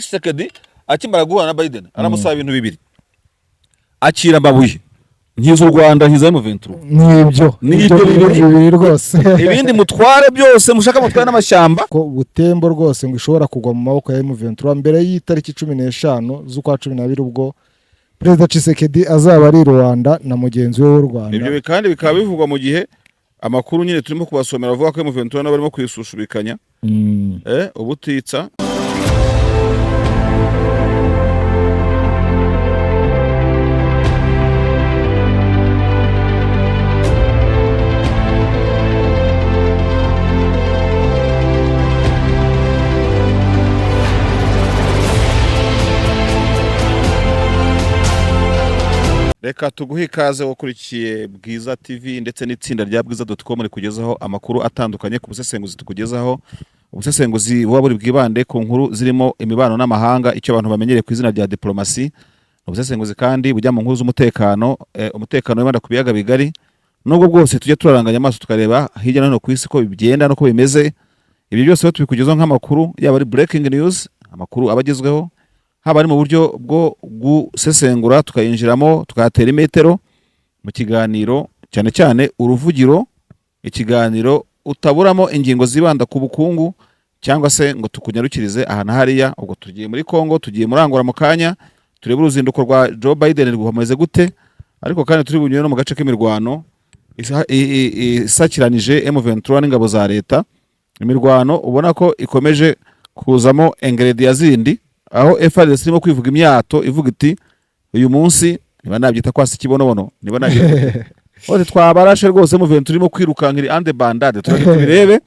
Tshisekedi akimara guhura na Biden aramusaba ibintu bibiri: akira amabuye, nkiza u Rwanda, nkiza M23. Nibyo. Ni ibyo ibyo bintu bibiri. bibiri rwose. Ibindi mutware byose mushaka, mutware n'amashyamba. Ko Butembo rwose ngo ishobora kugwa mu maboko ya M23 mbere y'itariki 15 z'ukwa 12, ubwo Perezida Tshisekedi azaba ari i Rwanda na mugenzi we w'u Rwanda. Ibyo kandi bikaba bivugwa mu gihe amakuru nyine turimo kubasomera avuga ko M23 nabo barimo kwisushubikanya ubutitsa. Reka tuguhe ikaze wakurikiye Bwiza TV ndetse n'itsinda rya bwiza.com rikugezaho amakuru atandukanye ku busesenguzi. Tukugezaho ubusesenguzi buba buri bwibande ku nkuru zirimo imibano n'amahanga, icyo abantu bamenyereye ku izina rya diplomasi. Ubusesenguzi kandi bujya mu nkuru z'umutekano, umutekano wibanda ku biyaga bigari, nubwo bwose tujya turaranganya amaso tukareba hirya no hino ku isi ko bigenda no bimeze. Ibi byose rero tubikugezaho nk'amakuru, yaba ari breaking news, amakuru aba agezweho, haba ari mu buryo bwo gusesengura, tukayinjiramo tukayatera imetero mu kiganiro, cyane cyane Uruvugiro, ikiganiro utaburamo ingingo zibanda ku bukungu cyangwa se ngo tukunyarukirize aha na hariya. Ubwo tugiye muri Congo, tugiye muri Angola mu kanya, turebe uruzinduko rwa Joe Biden ruhameze gute, ariko kandi turi bunyure no mu gace k'imirwano isakiranije M23 n'ingabo za leta, imirwano ubona ko ikomeje kuzamo ingredient zindi, aho FARDC irimo kwivuga imyato, ivuga iti uyu munsi niba nabyita kwasa ikibonobono, niba nabyita bose twabarashe rwose. M23 irimo kwirukanka, iri en débandade. Turaje tubirebe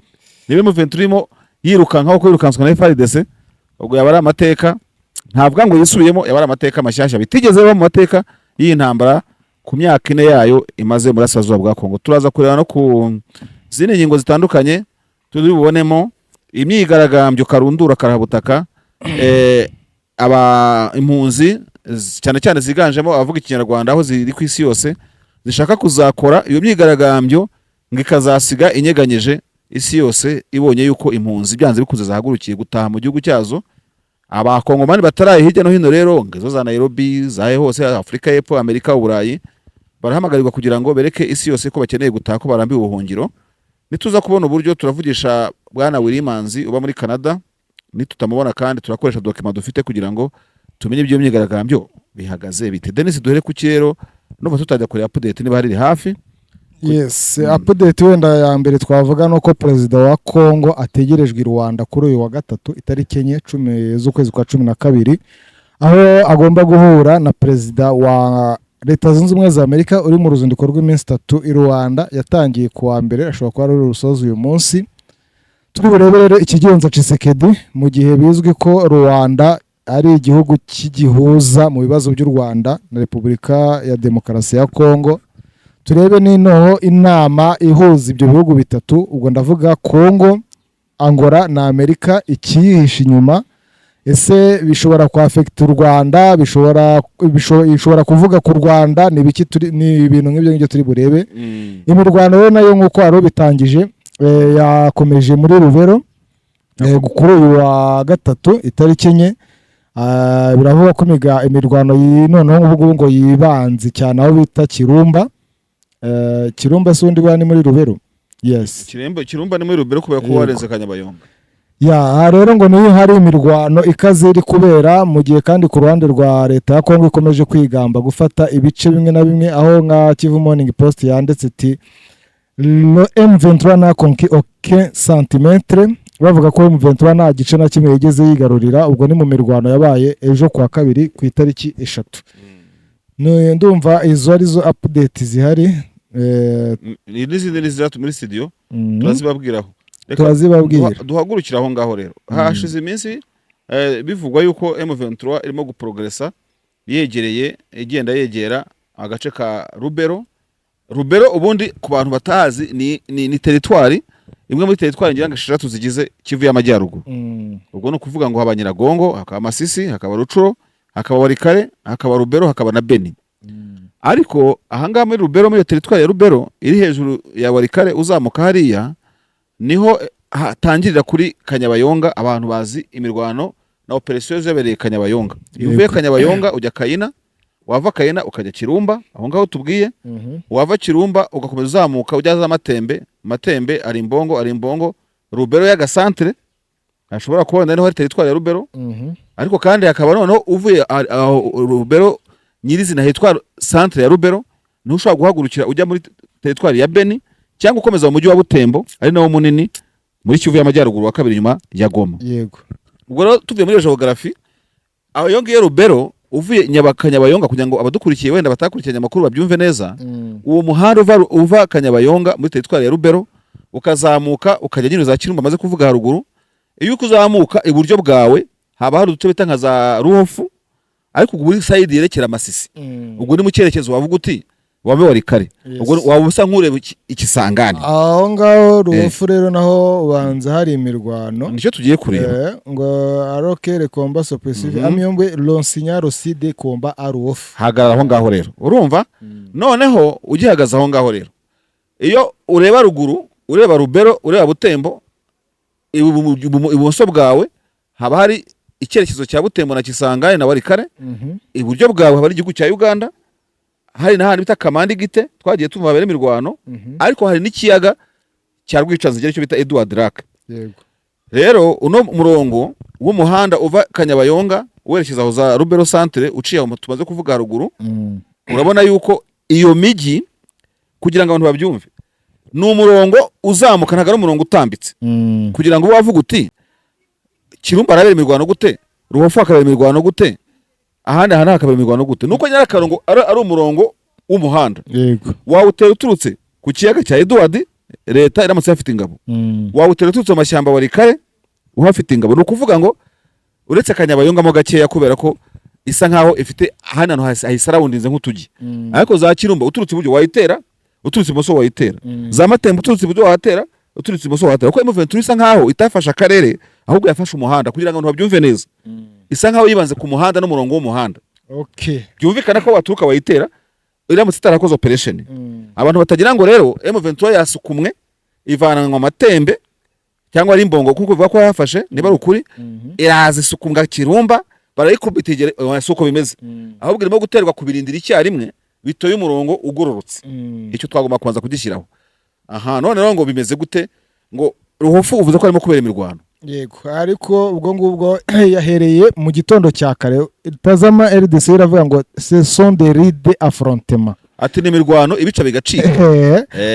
niba M23 irimo yirukanka uko yirukanswa na FARDC. Ubwo yaba ari amateka, ntavuga ngo yisubiyemo, yaba ari amateka mashyashya bitigeze biba mu mateka y'iyi ntambara ku myaka 4 yayo imaze mu burasirazuba bwa Kongo. Turaza kureba no ku zindi ngingo zitandukanye, turi bubonemo imyigaragambyo karundura karahabutaka, aba impunzi cyane cyane ziganjemo abavuga Ikinyarwanda aho ziri ku isi yose zishaka kuzakora iyo myigaragambyo ngo ikazasiga inyeganyije isi yose ibonye yuko impunzi byanze bikunze zahagurukiye gutaha mu gihugu cyazo. Abakongomani bataraye hirya no hino rero, ngo izo za Nairobi, zahe hose, Afurika y'Epfo, Amerika, Uburayi, barahamagarirwa kugira ngo bereke isi yose ko bakeneye gutaha, ko barambiwe ubuhungiro. Nituza kubona uburyo turavugisha bwana Wilimanzi uba muri Canada. Nitutamubona kandi turakoresha document dufite kugira ngo tumenye ibyo myigaragambyo bihagaze bite. Denis, duhere ku kirero numva tutajya kureba update niba hari hafi. Yes, update wenda ya mbere twavuga ni uko perezida wa Congo ategerejwe i Rwanda kuri uyu wa gatatu, itariki 4 10 z'ukwezi kwa 12, aho agomba guhura na perezida wa Leta Zunze Ubumwe za Amerika uri mu ruzinduko rw'iminsi 3 i Rwanda, yatangiye ku wa mbere, ashobora kuba ari rusoza uyu munsi. Turi burebe rero ikigenza Tshisekedi mu gihe bizwi ko Rwanda ari igihugu cy'igihuza mu bibazo by'u Rwanda na Repubulika ya Demokarasi ya Kongo. Turebe n'inoho inama ihuza ibyo bihugu bitatu, ubwo ndavuga Kongo, Angola na Amerika, ikiyihishe inyuma. Ese bishobora kwafekita u Rwanda? Bishobora kuvuga ku Rwanda? Ni ibiki turi, ni ibintu nk'ibyo ngibyo turi burebe. Imirwano rero nayo nk'uko wari ubitangije, yakomeje muri Rubero kuri uyu wa gatatu itariki 4. Biravugwa ko imirwano noneho ubu ngubu ngo yibanze cyane aho bita Kirumba. Kirumba si undi ni muri Rubero, yes. Kirumba ni muri Rubero kubera ko warenze Kanyabayonga. Ya, aha rero ngo niyo hari imirwano ikaze iri kubera, mu gihe kandi ku ruhande rwa leta ya Kongo ikomeje kwigamba gufata ibice bimwe na bimwe, aho nka Kivu Morning Post yanditse iti le M23 n'a conquis aucun centimètre, bavuga ko M23 nta gice na kimwe yigeze yigarurira. Ubwo ni mu mirwano yabaye ejo kuwa kabiri ku itariki 3. Ndumva izo ari zo update zihari. N'izindi ni ziri muri studio, turazibabwiraho. Reka Turazibabwira. Duhagurukire aho ngaho rero. Hashize iminsi bivugwa yuko M23 irimo guprogresa, yegereye, igenda yegera agace ka Rubero. Rubero ubundi ku bantu batazi ni teritwari imwe muri teritwari ngira ngo esheshatu zigize Kivu y'Amajyaruguru. Ubwo ni ukuvuga ngo haba Nyiragongo, hakaba Masisi, hakaba Rucuro, hakaba Walikale, hakaba Rubero, hakaba na Beni. Ariko ahangaha muri Rubero, muri iyo teritwari ya Rubero iri hejuru ya Walikale, uzamuka hariya niho hatangirira kuri Kanyabayonga. Abantu bazi imirwano na operasiyo zabereye Kanyabayonga. Iyo uvuye Kanyabayonga ujya Kayina, wava Kayina ukajya Kirumba, aho ngaho tubwiye. Wava Kirumba ugakomeza uzamuka ujya za Matembe, Matembe ari Imbongo, ari Imbongo Rubero y'agasantere, hashobora kuba wenda niho hari teritwari ya Rubero. Ariko kandi hakaba noneho uvuye aho Rubero nyirizina hitwa santere ya Rubero, niho ushobora guhagurukira ujya muri teritwari ya Beni cyangwa ukomeza mu mujyi wa Butembo, ari nawo munini muri Kivu y'Amajyaruguru wa kabiri nyuma ya Goma. Ubwo rero tuvuye muri iyo geography, aho iyo ngiyo Rubero, uvuye Kanyabayonga, kugira ngo abadukurikiye wenda batakurikiranye amakuru babyumve neza, uwo muhanda uva Kanyabayonga muri teritwari ya Rubero ukazamuka ukajya nyine za Kirumba amaze kuvuga haruguru, iyo uzamuka iburyo bwawe haba hari uduce bita nka za Ruhofu, ariko ubwo uri side yerekera Masisi. Ubwo ni mu cyerekezo wavuga uti wabe wari kare. Ubwo waba usa nk'ureba ikisangane. Aho ngaho Ruhofu rero naho ubanza hari imirwano. Nicyo tugiye kureba. Ngo alors que les combats se poursuivent à Miombwe, l'on signale aussi des combats à Ruhofu. Hagarara aho ngaho rero, urumva noneho ugihagaze aho ngaho rero, iyo ureba ruguru, ureba Rubero, ureba Butembo, ibumoso bwawe haba hari icyerekezo cya Butembo na Kisangani na Warikare. Iburyo bwawe haba hari igihugu cya Uganda, hari n'ahantu bita Kamandi Gite twagiye tumva habera imirwano. Ariko hari n'ikiyaga cya Rwicanzige, cyo bita Edward Lake. Rero uno murongo w'umuhanda uva Kanyabayonga werekeza aho za Rubero centre, uciye aho tumaze kuvuga haruguru, urabona yuko iyo mijyi, kugira ngo abantu babyumve, ni umurongo uzamuka, ntabwo ari umurongo utambitse. Kugira ngo ube wavuga uti Kirumba harabera imirwano gute, Ruhofu hakabera imirwano gute, ahandi hantu hakabera imirwano gute, nuko nyirakarongo ari umurongo w'umuhanda. Wawutera uturutse ku kiyaga cya Edward, leta iramutse ihafite ingabo. Wawutera uturutse mu mashyamba Warikare uhafite ingabo. Ni ukuvuga ngo uretse Kanyabayongamo gakeya, kubera ko isa nkaho ifite ahandi hantu hayisarawundinze nk'utugi, ariko za Kirumba uturutse iburyo wayitera, uturutse ibumoso wayitera. Za Matembo uturutse iburyo wahatera, uturutse ibumoso wahatera, kuko M23 isa nkaho itafashe akarere, ahubwo yafashe umuhanda. Kugira ngo abantu babyumve neza, isa nkaho yibanze ku muhanda n'umurongo w'umuhanda. Byumvikana ko waturuka wayitera iramutse itarakoze operation. Abantu batagira ngo rero M23 yasukumwe ivananwa Matembe cyangwa ari Imbongo, kuko bivuga ko yafashe, niba ari ukuri, iraza isukumwa Kirumba barayikubita igere, oya, si uko bimeze. Ahubwo irimo guterwa ku birindiro icyarimwe bitoye umurongo ugororotse. Icyo twagomba kubanza kugishyiraho aha. None rero ngo bimeze gute? Ngo Ruhofu uvuze ko harimo kubera imirwano. Yego, ariko ubwo ngubwo yahereye mu gitondo cya kare. Tazama RDC iravuga ngo ce sont des rudes affrontements. Ati ni imirwano ibica bigacika.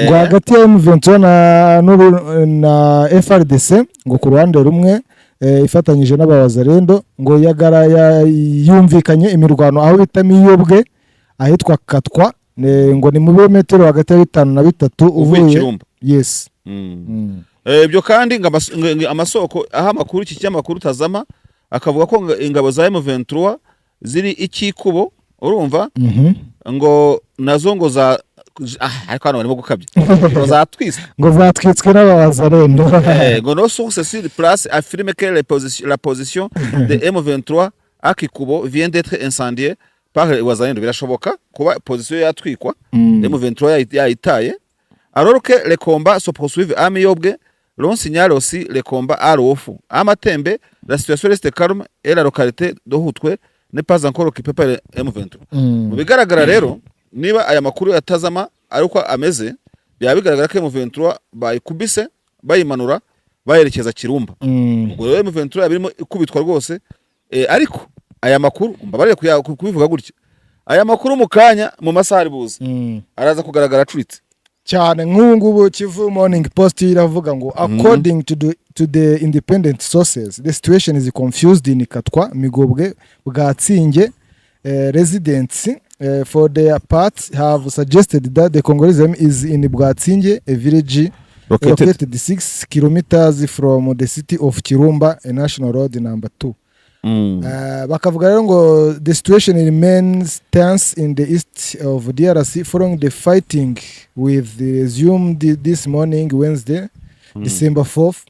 Ngo hagati ya M23 na FARDC, ngo ku ruhande rumwe ifatanyije n'abawazarendo, ngo yagara yumvikanye imirwano aho bita Miyobwe, ahitwa Katwa, ngo ni mu birometero hagati ya 5 na 3 uvuye uvuye Kirumba. Yes. Ibyo kandi ngo amasoko aha amakuru iki kinyamakuru Tazama akavuga ko ingabo za M23 ziri ikikubo, urumva, ngo nazo ngo za ariko hano barimo gukabya, ngo zatwise. Ngo zatwitswe n'abawazarendo. Ngo nos sources sur place affirment que la position de M23 à Kikubo vient d'être incendiée par les Wazalendo. Birashoboka kuba position yatwikwa, M23 yayitaye. Alors que les combats se poursuivent à Miyobwe, l'on signale aussi les combats à Ruhofu. À Matembe, la situation reste calme et la localité de Hutwe n'est pas encore occupée par les M23. Mu bigaragara rero, niba aya makuru ya Tazama ari uko ameze, byaba bigaragara ko M23 bayikubise, bayimanura bayerekeza Kirumba. Ubwo rero M23 yaba irimo ikubitwa rwose. Ariko aya makuru, mbabarire kubivuga gutya, aya makuru mu kanya, mu masaha ari buze, araza kugaragara acuritse. Cyane. Nk'ubu ngubu Kivu Morning Post iravuga ngo according to the independent sources, the situation is confused in Katwa, Migobwe, Bwatsinge. Residents for their part have suggested that the Congolese army is in Bwatsinge, a village located located 6 kilometers from the city of Kirumba, a national road number 2. Bakavuga rero ngo the situation remains tense in the east of DRC following the fighting with resumed this morning, Wednesday, December 4th,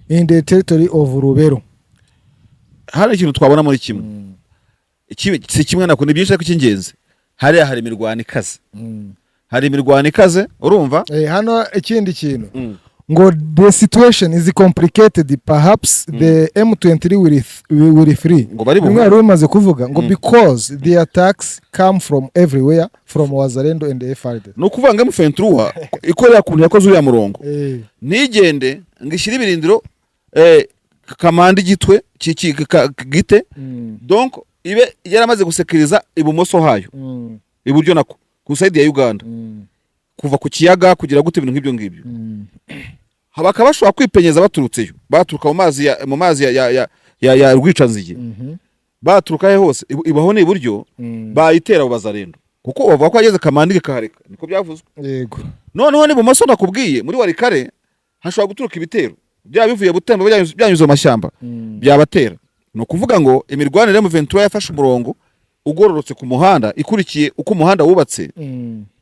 in the territory of Rubero. Hari ikintu twabona muri kimwe. Si kimwe nako, ni byinshi, ariko icy'ingenzi hariya hari imirwano ikaze, hari imirwano ikaze, urumva. Hano ikindi kintu Ngo the situation is complicated, perhaps the M23 will free. Ngo bari Bimwe buhure. wari umaze kuvuga ngo because the attacks come from everywhere, from Wazalendo and the FARDC. Ni ukuvuga ngo M23 ikorera kuntu yakoze uriya murongo, ntigende ngo ishyire ibirindiro Kamanda igitwe gite. Donc ibe yaramaze gusekiriza ibumoso hayo, iburyo nako ku side ya Uganda, kuva ku kiyaga kugira gute, ibintu nk'ibyo ngibyo. Bakaba bashobora kwipenyeza baturutseyo, baturuka mu mazi ya Rwicanzige, baturuka he hose, ibaho ni iburyo. Bayitera abo Bazarendo, kuko bavuga ko yageze Kamanda ikahareka, niko byavuzwe. Noneho n'ibumoso nakubwiye muri Walikale hashobora guturuka ibitero byaba bivuye Butembo, byanyuze mu mashyamba, byabatera. Ni ukuvuga ngo imirwanire ya M23 yafashe umurongo ugororotse ku muhanda, ikurikiye uko umuhanda wubatse,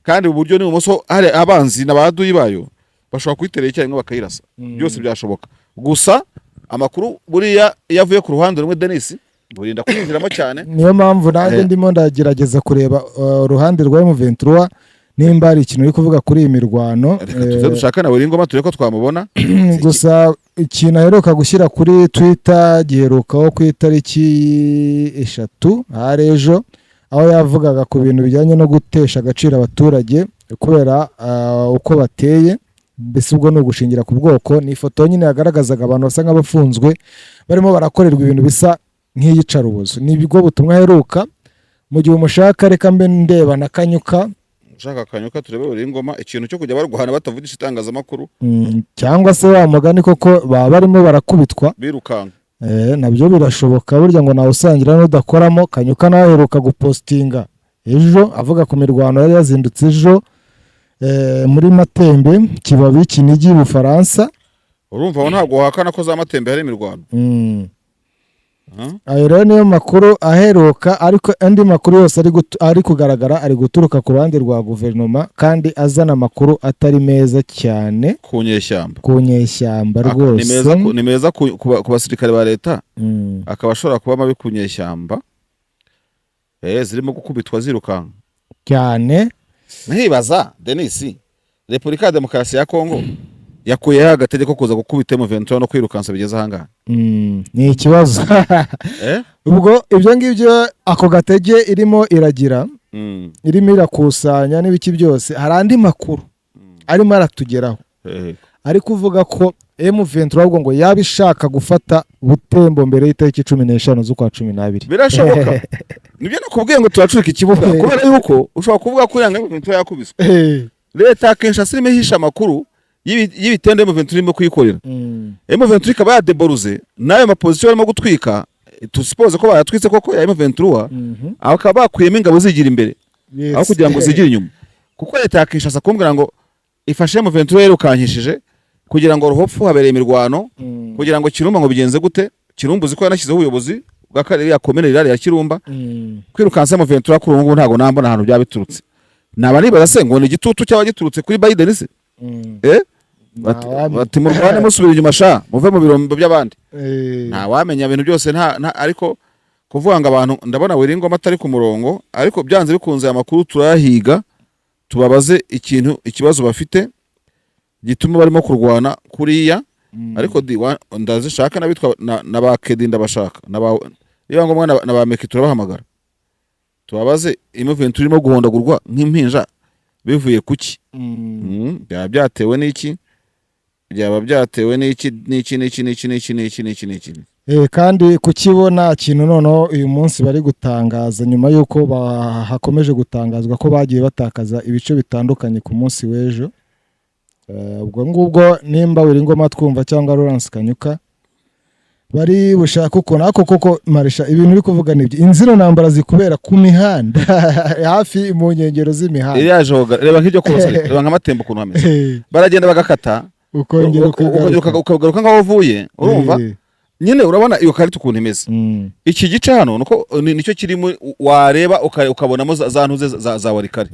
kandi uburyo n'ibumoso hari abanzi n'abaduyi bayo bashobora kuyiterera icyarimwe bakayirasa. Byose byashoboka. Gusa amakuru buriya iyo avuye ku ruhande rumwe, Denis, burinda kwinjiramo cyane. Niyo mpamvu nanjye ndimo ndagerageza kureba uruhande rwa M23 nimba hari ikintu uri kuvuga kuri iyi mirwano. Reka tuze dushake na buri ngoma turebe ko twamubona. Gusa ikintu aheruka gushyira kuri Twitter giherukaho ku itariki 3, hari ejo, aho yavugaga ku bintu bijyanye no gutesha agaciro abaturage kubera uko bateye, mbese ubwo ni ugushingira ku bwoko. Ni ifoto nyine yagaragazaga abantu basa nk'abafunzwe barimo barakorerwa ibintu bisa nk'iyicarubozo. Ni bwo butumwa aheruka. Mu gihe umushaka, reka mbe ndeba na Kanyuka. Ushaka Kanyuka turebe buri ngoma, ikintu cyo kujya barwana batavugisha itangazamakuru. Cyangwa se wa mugani koko baba barimo barakubitwa birukanka. Nabyo birashoboka. Burya ngo nawe usangira n'udakoramo. Kanyuka nawe aheruka gupostinga ejo avuga ku mirwano yari yazindutse ejo muri Matembe, Kibabi, Kinigi, Bufaransa. Urumva aho ntabwo wahakana ko za Matembe hari imirwano. Ayo rero niyo makuru aheruka, ariko andi makuru yose ari kugaragara ari guturuka ku ruhande rwa guverinoma, kandi azana amakuru atari meza cyane ku nyeshyamba. Ku nyeshyamba. Ni meza Rwose. Ni meza ku basirikare ba leta, akaba ashobora kuba mabi ku nyeshyamba zirimo gukubitwa zirukanka Cyane. Nkibaza, Denis, Repubulika ya Demokarasi ya Kongo yakuyeho agategeko kuza gukubita M23 no kwirukansa bigeze ahangaha? Ni ikibazo. Ubwo ibyo ngibyo, ako gatege irimo iragira, irimo irakusanya n'ibiki byose, hari andi makuru arimo aratugeraho ari kuvuga ko M23 ahubwo ngo yaba ishaka gufata Butembo mbere y'itariki 15 z'ukwa 12. Birashoboka. Nibyo nakubwiye ngo turacurika ikibuga, kubera yuko ushobora kuvuga ko uriya M23 yakubiswe, leta ya Kinshasa irimo ihisha amakuru y'ibitendo M23 irimo kuyikorera. M23 ikaba yadeboruze n'ayo ma position barimo gutwika, tusipoze ko bayatwitse koko ya M23, bakaba bakuyemo ingabo zigira imbere aho kugira ngo zigire inyuma, kuko leta ya Kinshasa kumbwira ngo ifashe M23 yirukankishije kugira ngo Ruhopfu habereye imirwano, kugira ngo Kirumba ngo bigenze gute. Kirumba uzi ko yanashyizeho ubuyobozi bw'akarere ya komine rirari ya Kirumba. Kwirukansa M23 kuri ubu ngubu ntabwo nambona ahantu byaba biturutse. Naba nibaza se ngo ni igitutu cyaba giturutse kuri Biden se? Bati, Ntawamenya. bati murwane musubira inyuma sha, muve mu birombe by'abandi. Ntawamenya ibintu byose, nta, ariko kuvuga ngo abantu, ndabona Wiringoma atari ku murongo, ariko byanze bikunze aya makuru turayahiga, tubabaze ikintu, ikibazo bafite gituma barimo kurwana kuriya. Ariko ndazishaka n'abitwa na ba Kedi, ndabashaka na ba, niba ngombwa na ba Meki turabahamagara, tubabaze M23 irimo guhondagurwa nk'impinja bivuye kuki? Byaba byatewe n'iki? Byaba byatewe n'iki n'iki n'iki n'iki n'iki n'iki n'iki n'iki? Kandi kukibona kintu noneho uyu munsi bari gutangaza nyuma y'uko hakomeje gutangazwa ko bagiye batakaza ibice bitandukanye ku munsi w'ejo. Ubwo ngubwo nimba Wiringoma twumva cyangwa Lawrence Kanyuka bari bushake ukuntu, ariko koko marisha ibintu uri kuvuga nibyo, inzino ntambara zikubera ku mihanda, hafi mu nkengero z'imihanda. Iriya joga, reba nk'iryo kose, reba nk'amatembo ukuntu hameze, baragenda bagakata, ukongera ukongera ukagaruka. Ukagaruka nk'aho uvuye, urumva? Nyine urabona iyo karita ukuntu imeze. Iki gice hano nuko nicyo kirimo wareba ukabonamo za ntuze za Walikale.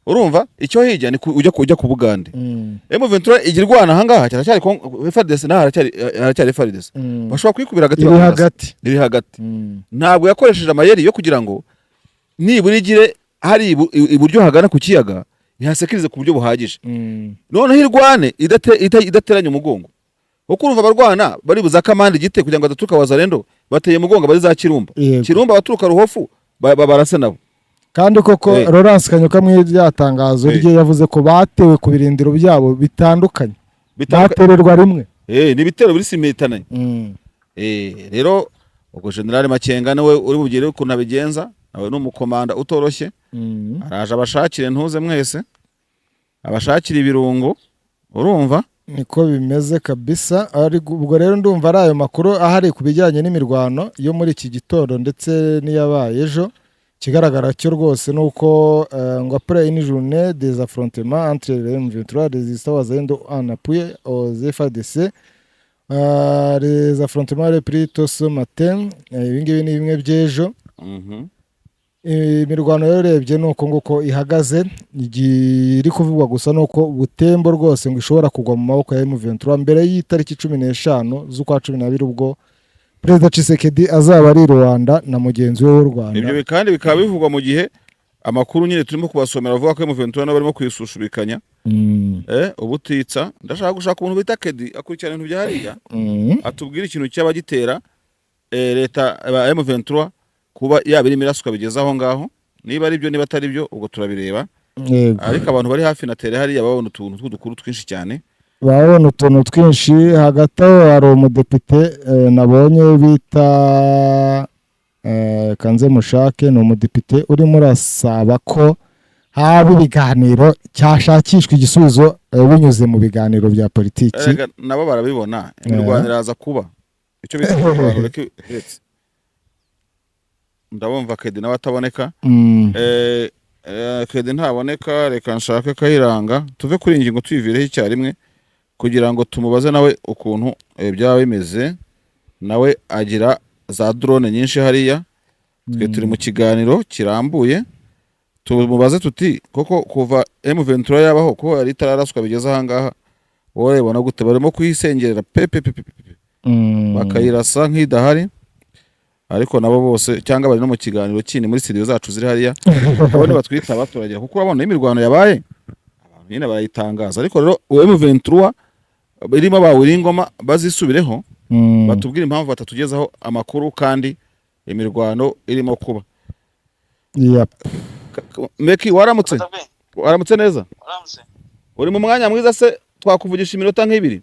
Urumva icyo hirya ni ujya ku Bugande. M23 igira irwana ahangaha cyaracyari FARDC, naho haracyari FARDC. Bashobora kuyikubira hagati Iri bakayirasa. hagati. Iri hagati. Ntabwo yakoresheje amayeri yo kugira ngo nibura igire hari iburyo hagana ku kiyaga. Ihasekirize ku buryo buhagije, noneho irwane idateranya umugongo, kuko urumva abarwana bari buza kamandi gite kugira ngo badaturuka Wazalendo bateye umugongo bari za Kirumba. Kirumba abaturuka Ruhofu barase nabo. Kandi koko, Lawrence Kanyuka mu rya tangazo rye yavuze ko batewe ku birindiro byabo bitandukanye, batererwa rimwe. Ni ibitero biri simultané. Rero ubwo General Makenga niwe uri bugire ukuntu abigenza, nawe ni umukomanda utoroshye. Araje abashakire ntuze mwese, abashakire ibirungo, urumva. Niko bimeze kabisa. Ariko ubwo rero ndumva ari ayo makuru ahari ku bijyanye n'imirwano yo muri iki gitondo ndetse n'iyabaye ejo. Ikigaragara cyo rwose ni uko ngo après une journée des affrontements entre les M23, résistants Wazalendo en appui aux FARDC, les affrontements repris tôt ce matin. Ibi ngibi ni bimwe by'ejo. Imirwano rero urebye ni uko nguko ihagaze. Iri kuvugwa gusa ni uko Butembo rwose ngo ishobora kugwa mu maboko ya M23 mbere y'itariki 15 z'ukwa 12, ubwo Perezida Tshisekedi azaba ari i Rwanda na mugenzi we w'u Rwanda. Ibyo kandi bikaba bivugwa mu gihe amakuru nyine turimo kubasomera avuga ko M23 nabo barimo kwisushubikanya ubutitsa. Ndashaka gushaka umuntu bita Kedi akurikirana ibintu bya hariya, atubwire ikintu cyaba gitera leta ya M23 kuba yaba irimo irasuka bigeze aho ngaho, niba ari byo, niba atari byo, ubwo turabireba. Ariko abantu bari hafi na terrain hariya babona utuntu tw'udukuru twinshi cyane. Babona utuntu twinshi. Hagati aho hari umudepite nabonye bita Kanze Mushake, ni umudepite urimo urasaba ko haba ibiganiro, cyashakishwa igisubizo binyuze mu biganiro bya politiki. Erega nabo barabibona, imirwano iraza kuba icyo bita imirwano. Reka uretse ndabumva Kedi nawe ataboneka. Kedi ntaboneka, reka nshake Kayiranga tuve kuri iyi ngingo tuyivireho icyarimwe kugira ngo tumubaze nawe ukuntu byaba bimeze. Nawe agira za drone nyinshi hariya. Twe turi mu kiganiro kirambuye, tumubaze tuti: koko kuva M23 yabaho, ko yari itararaswa bigeze ahangaha, wowe ubona gute? Barimo kuyisengerera pe pe pe pe pe, bakayirasa nk'idahari, ariko nabo bose cyangwa bari no mu kiganiro kindi muri studio zacu ziri hariya, abo nibatwitaba turagira, kuko urabona iyo imirwano yabaye abantu nyine barayitangaza. Ariko rero M23 irimo ba Wiringoma bazisubireho, batubwire impamvu batatugezaho amakuru kandi imirwano irimo kuba. Meki, waramutse? Waramutse neza? Waramutse. Uri mu mwanya mwiza se twakuvugisha iminota nk'ibiri?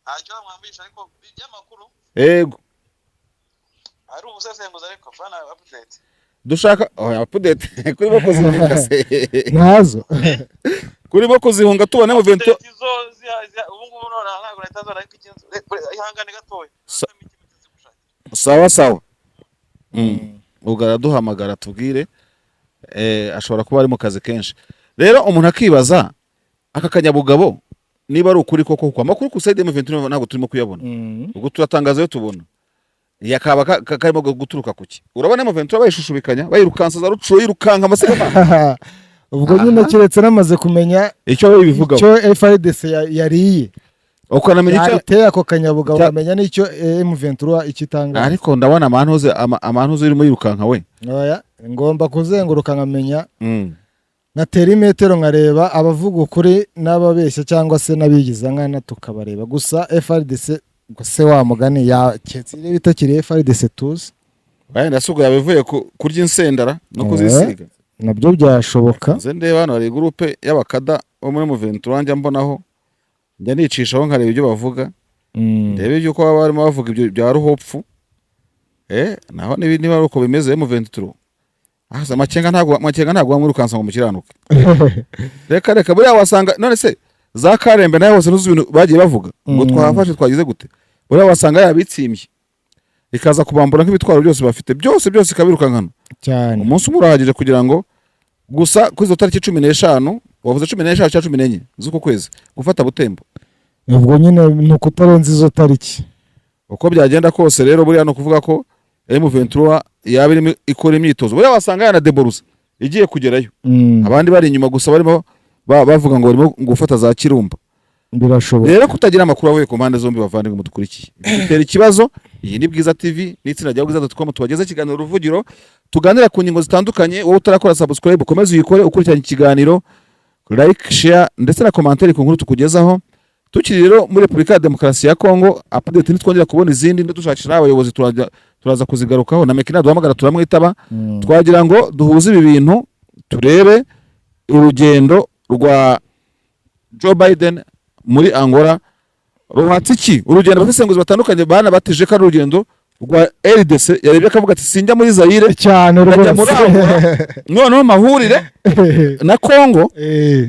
Ntacyo mwambisha, ariko by'amakuru Yego. ari ubusesenguzi, ariko fana update. Dushaka oya update kurimo kuzihunga se? Ntazo. Kurimo kuzihunga tubona M23. Update zo ubu ngubu none ntabwo nahita zona, ariko ikintu ihangane gatoya. Sawa sawa. Ubwo araduhamagara tubwire, ashobora kuba ari mu kazi kenshi. Rero umuntu akibaza aka kanyabugabo niba ari ukuri koko, kuko amakuru ku side M23 ntabwo turimo kuyabona. Ubwo turatangaza iyo tubona yakaba karimo guturuka kuki. Urabona M23 bayishushubikanya, bayirukansa za Rucuro, yirukanka amasigamana. Ubwo nyine keretse namaze kumenya icyo babivugaho, icyo FARDC yariye, ukanamenya icyo yateye ako kanyabugabo, ukamenya n'icyo M23 icyo itangaza. Ariko ndabona amantuze amantuze urimo yirukanka we. Oya, ngomba kuzenguruka nkamenya, nkatera imetero nkareba abavuga ukuri n'ababeshya cyangwa se n'abigiza nkana, tukabareba. Gusa FARDC se wa mugani yaketse niba itakiri FARDC tuzi. Wenda si ubwo yabivuye kurya insendara no kuzisiga. Nabyo byashoboka. Nze ndeba hano hari groupe y'abakada bo muri M23 njya mbonaho, njya nicishaho nkareba ibyo bavuga, ndebe iby'uko baba barimo bavuga ibyo bya ruhopfu. Naho niba ari uko bimeze M23, ah, Makenga ntabwo wamwirukansa ngo mukiranuke. Reka reka, buriya wasanga none se za Karembe nayo hose ntuzi ibintu bagiye bavuga ngo twahafashe, twagize gute? Buriya wasanga yabitsimye ikaza kubambura nk'ibitwaro byose bafite, byose byose, ikabirukankana. Cyane. Umunsi umwe urahagije kugira ngo gusa kuri izo tariki 15 wavuze, 15 cyangwa 14 z'uku kwezi, gufata Butembo. Ubwo nyine ni ukutarenza izo tariki. Uko byagenda kose rero, buriya ni ukuvuga ko M23 yaba irimo ikora imyitozo, buriya wasanga yanadeboruza igiye kugerayo, abandi bari inyuma gusa barimo bavuga ngo barimo gufata za Kirumba. Birashoboka. Rero kutagira amakuru avuye ku mpande zombi, bavandimwe mudukurikiye, bitera ikibazo. Iyi ni Bwiza TV n'itsinda rya Bwiza.com, tubageze ikiganiro Uruvugiro, tuganira ku ngingo zitandukanye. Wowe utarakora subscribe, ukomeze uyikore, ukurikiranye ikiganiro, like, share ndetse na commentaire ku nkuru tukugezaho. Tukiri rero muri Repubulika ya Demokarasi ya Kongo, update nitwongera kubona izindi dushakisha n'abayobozi, turaza kuzigarukaho, na Mekina duhamagara turamwitaba. Twagira ngo duhuze ibi bintu, turebe urugendo rwa Joe Biden muri Angola ruhatse iki. Urugendo abasesenguzi batandukanye banabatije ko ari urugendo rwa RDC yarebye akavuga ati: "Sinjya muri Zaire, cyane ndajya muri rwose. Angola, noneho mahurire na Kongo."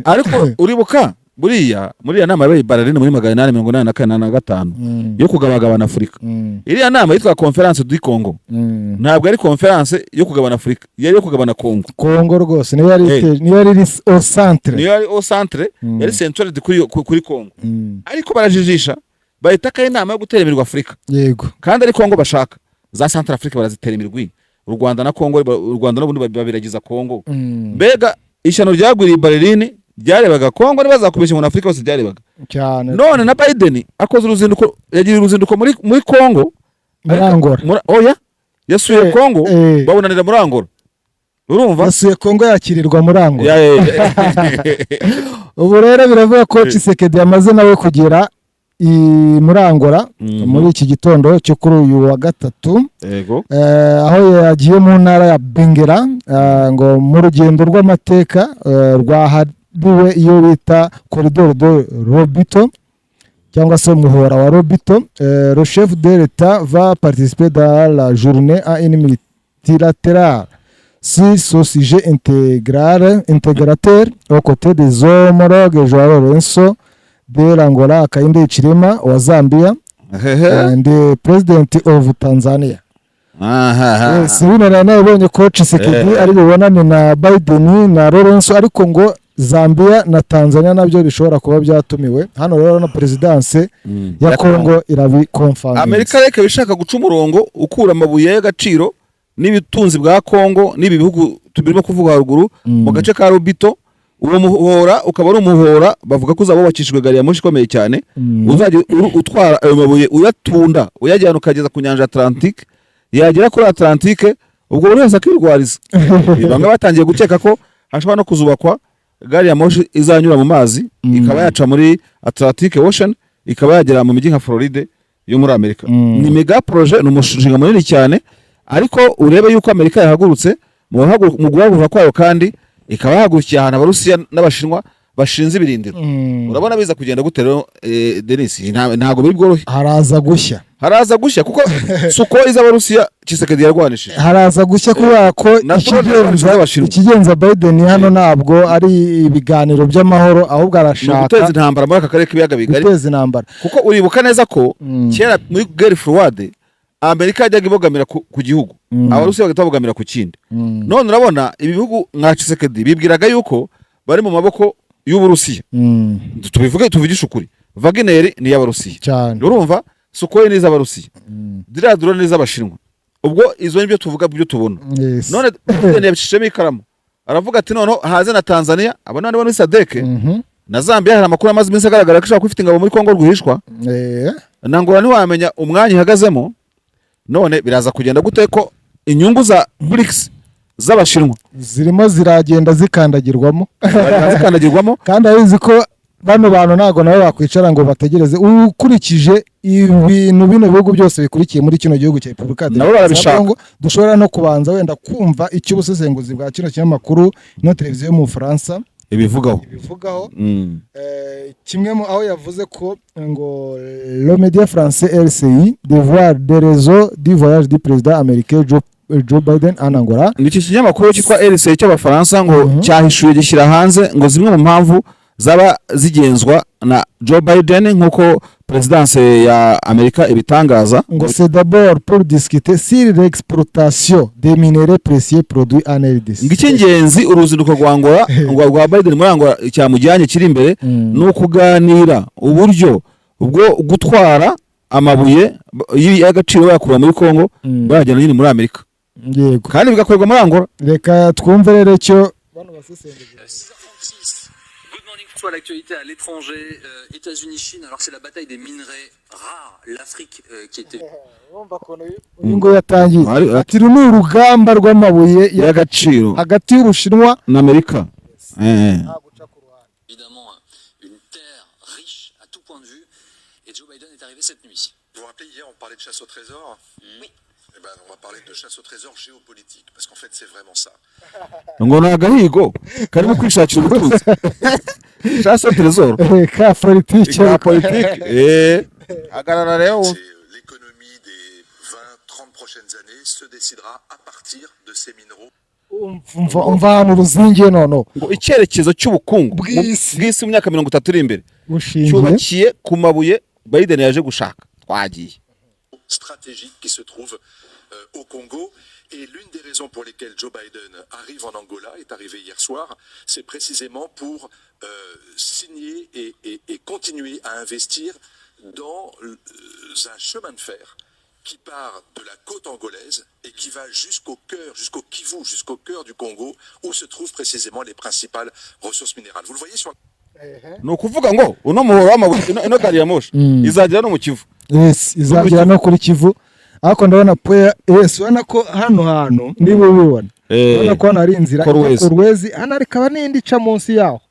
Ariko uribuka buriya muri iriya nama yabaye i Berlin muri 884 na 5 yo kugabagabana Afurika, iriya nama yitwa Conférence du Congo, ntabwo ari conférence yo kugabana Afurika, yari iyo kugabana Kongo. Kongo rwose niyo yari niyo yari iri au centre. Niyo yari au centre, yari centrale kuri Kongo. Ariko barajijisha, bahita ko ari inama yo gutera imirwi Afurika, kandi ari Kongo bashaka. Za Central Africa barazitera imirwi, u Rwanda na Kongo, u Rwanda n'ubundi babiragiza Kongo. Mbega ishyano ryagwiriye i Berlin! Ryarebaga Kongo, ntibazakubeshya ngo na Afurika hose ryarebaga. None na Biden akoze uruzinduko, yagiriye uruzinduko muri Kongo. Muri Angola. Oya, yasuye Kongo, babonanira muri Angola, urumva? Yasuye Kongo, yakirirwa muri Angola. Ya. Ubu rero biravuga ko Tshisekedi yamaze nawe kugera muri Angola muri iki gitondo cyo kuri uyu wa gatatu, aho yagiye mu ntara ya Benguela, ngo mu rugendo rw'amateka rwahariwe iyo bita corridor de Lobito cyangwa se umuhora wa Lobito. Le chef de l'État va participer dans la journée à une multilatérale sur ce sujet intégral, intégrateur, aux côtés des homologues João Lourenço de l'Angola, Hakainde Hichilema wa Zambia and the president of Tanzania. Yes, bino nari nabonye ko Tshisekedi ari bubonane na Biden na Lourenço, ariko ngo Zambia na Tanzania nabyo bishobora kuba byatumiwe. Hano rero na perezidanse ya Congo irabikonfaminze. Amerika reka ishaka guca umurongo ukura amabuye y'agaciro n'ibitunzi bwa Kongo n'ibi bihugu turimo kuvuga haruguru mu gace ka Lobito. Uwo muhora ukaba ari umuhora bavuga ko uzaba wubakishijwe gari ya moshi ikomeye cyane, uzajya utwara ayo mabuye, uyatunda, uyajyana ukageza ku nyanja Atlantique. Yagera kuri Atlantique, ubwo buri wese akirwariza. Bamwe batangiye gukeka ko hashobora no kuzubakwa gari ya moshi izanyura mu mazi, ikaba yaca muri Atlantic Ocean, ikaba yagera mu mijyi nka Floride yo muri Amerika. Ni mega projet, ni umushinga munini cyane. Ariko urebe yuko Amerika yahagurutse, mu guhaguruka kwayo kandi ikaba yahagurukiye ahantu Abarusiya n'Abashinwa bashinze ibirindiro. Urabona biza kugenda gute rero, Denis? Ntabwo biri bworohe. Haraza gushya. Haraza gushya, kuko Sukhoi z'Abarusiya Tshisekedi yarwanishije. Haraza gushya kubera ko Na drone z'Abashinwa. ikigenza Biden hano ntabwo ari ibiganiro by'amahoro, ahubwo Ni arashaka uguteza intambara muri aka karere k'ibiyaga bigari. Guteza intambara. Kuko uribuka neza ko kera muri guerre froide Amerika yajyaga ibogamira ku gihugu, Abarusiya bagahita babogamira ku kindi. None urabona ibi bihugu nka Tshisekedi bibwiraga yuko bari mu maboko y'Uburusiya. Tubivuge, tuvugishe ukuri, Wagner ni iy'Abarusiya. Urumva, Sukhoi ni iz'Abarusiya, ziriya drone ni iz'Abashinwa. Ubwo izo nibyo tuvuga, byo tubona. None Biden yabicishijemo ikaramu, aravuga ati noneho haze na Tanzania, abo none muri SADC, na Zambia. Hari amakuru amaze iminsi agaragara ko ishobora kuba ifite ingabo muri Kongo rwihishwa, na Angola ntiwamenya umwanya ihagazemo. None biraza kugenda gute ko inyungu za BRICS z'Abashinwa zirimo ziragenda zikandagirwamo? Zikandagirwamo. Kandi abizi ko bano bantu ntabwo nabo bakwicara ngo bategereze. Ukurikije ibintu bino bihugu byose bikurikiye muri kino gihugu cya Repubulika ya Nabo Demokarasi ya barabishaka. Kongo, dushobora no kubanza wenda kumva icyo ubusesenguzi bwa kino kinyamakuru ino televiziyo yo mu Bufaransa ibivugaho. Ibivugaho. Kimwe mu aho yavuze ko ngo le média français LCI dévoile des raisons du voyage du président américain Joe Biden en Angola. Ni iki kinyamakuru cyitwa RCI cy'Abafaransa ngo cyahishuye, gishyira hanze ngo zimwe mu mpamvu zaba zigenzwa na Joe Biden, nk'uko perezidanse ya Amerika ibitangaza. Ngo c'est d'abord pour discuter sur l'exploitation des minerais précieux produits en RDC. Ngo icy'ingenzi, uruzinduko rwa Angola, ngo rwa Biden muri Angola, cyamujyanye kiri imbere ni ukuganira uburyo bwo gutwara amabuye y'agaciro bayakura muri Congo, bayajyana nyine muri Amerika, kandi bigakorerwa muri Angola. Reka twumve rero icyo bano basesenguzi. 6h36. Good morning. Soit l'actualité à l'étranger, États-Unis, Chine, alors c'est la bataille des minerais rares, l'Afrique qui était Uyu nguyu yatangiye ati: "Uru ni urugamba rw'amabuye y'agaciro hagati y'Ubushinwa na Amerika." Évidemment une terre riche à tout point de vue. Et Joe Biden est arrivé cette nuit. Vous vous rappelez, hier, on parlait de chasse au trésor? Oui. Eh ben, on va parler de chasse au trésor géopolitique, parce qu'en fait, c'est vraiment ça. Ngo ni agahigo karimo kwishakira ubutunzi, chasse au trésor ka politike. Ka politike. Hagarara rero. C'est l'économie des 20, 30 prochaines années se décidera à partir de ces minerais. Umva, umva ahantu ruzingiye noneho. Ngo icyerekezo cy'ubukungu Bw'isi. Bw'isi mu myaka 30 iri imbere bushingiye cyubakiye ku mabuye Biden yaje gushaka. Twagiye. Stratégiques qui se trouvent au Congo. Et l'une des raisons pour lesquelles Joe Biden arrive en Angola, est arrivé hier soir, c'est précisément pour signer et continuer à investir dans un chemin de fer qui part de la côte angolaise et qui va jusqu'au cœur, jusqu'au Kivu, jusqu'au cœur du Congo, où se trouvent précisément les principales ressources minérales. Vous le voyez sur Ni ukuvuga ngo uno muhoro w'amabuye, ino gari ya moshi izagera no mu Kivu. Yes, izagera no kuri Kivu. Ariko ndabona poya, yes, urabona ko hano hantu, niba ubibona, urabona ko hano hari inzira ijya Kolwezi. Kolwezi hano, ariko n'indi ica munsi yaho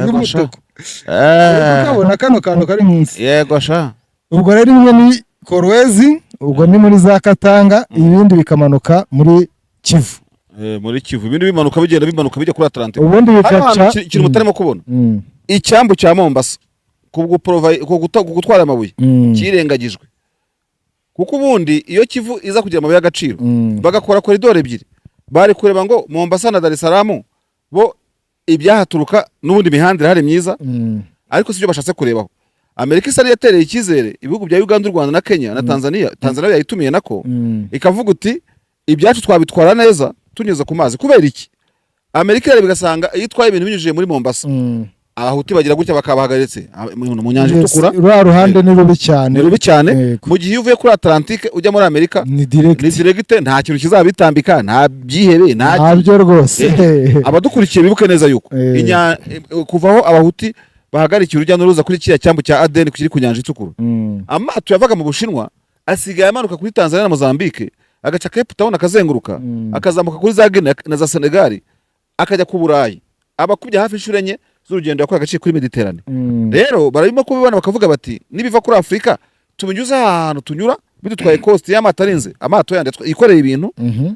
y'umutuku. Ukabona kano kantu kari munsi. Yego sha. Ubwo rero imwe ni Kolwezi, ubwo ni muri za Katanga, ibindi bikamanuka muri Kivu. Muri Kivu, ibindi bimanuka, bigenda bimanuka bijya kuri Atlantique. Ubundi Hano bigaca hantu ikintu mutarimo kubona, icyambu cya Mombasa ku gutwara amabuye kirengagijwe, kuko ubundi iyo Kivu iza kugira amabuye y'agaciro, bagakora koridoro ebyiri, bari kureba ngo Mombasa na Dar es Salaam bo ibyahaturuka n'ubundi imihanda irahari myiza, ariko sibyo bashatse kurebaho. Amerika isa n'iyatereye icyizere ibihugu bya Uganda, u Rwanda na Kenya na Tanzania. Tanzania yayitumiye nako, ikavuga uti: "Ibyacu twabitwara neza tunyuze ku mazi." Kubera iki? Amerika irareba igasanga iyo itwaye ibintu binyujije muri Mombasa, Abahuti bagira gutya bakabahagaritse mu nyanja itukura. Ruriya ruhande ni rubi cyane. Ni rubi cyane. Yego. Mu gihe iyo uvuye kuri Atlantique ujya muri Amerika, ni direct. Ni direct, nta kintu kizabitambika, nta byihebe, nta Ntabyo rwose. Abadukurikiye bibuke neza yuko kuva aho Abahuti bahagarikiye urujya n'uruza kuri kiriya cyambu cya Aden kiri ku nyanja itukura, amato yavaga mu Bushinwa asigaye amanuka kuri Tanzania na Mozambique, agaca Cape Town, akazenguruka, akazamuka kuri za Guinea na za Senegal, akajya ku Burayi, abakubye hafi inshuro enye z'urugendo yakoraga aciye kuri Mediterane. Rero barimo kubibona, bakavuga bati: "Nibiva kuri Afurika tubinyuze ahantu tunyura bidutwaye cost y'amato arenze, amato yandi yikoreye ibintu,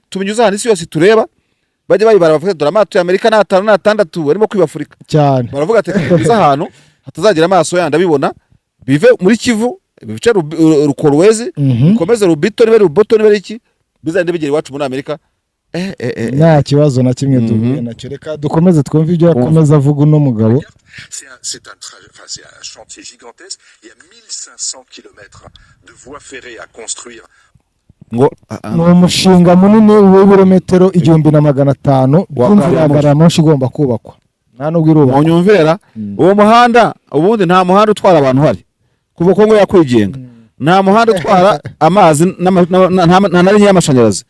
tubinyuze ahantu isi yose tureba, bajye bayibara bavuga: dore amato ya Amerika ni atanu n'atandatu barimo kwiba Afurika." Cyane. Baravuga ati: "Tubinyuze ahantu hatazagira amaso yandi abibona, bive muri Kivu, bice Rukorwezi, bikomeze Rubito, niba ari Ruboto, niba ari iki, bizagende bigera iwacu muri Amerika." Nta kibazo na kimwe duhuye nacyo. Reka dukomeze twumve ibyo yakomeza avuga uno mugabo. C'est un, enfin, c'est un chantier gigantesque. Il y a 1500 kilomètres de voies ferrées à construire. Ngo Ni umushinga munini w'ibirometero 1500 Wa by'inzira ya gari ya gari ya moshi igomba kubakwa, nta nubwo irubakwa. Munyumvira uwo muhanda, ubundi nta muhanda utwara abantu uhari kuva Kongo yakwigenga, nta muhanda utwara amazi nta na rimwe y'amashanyarazi.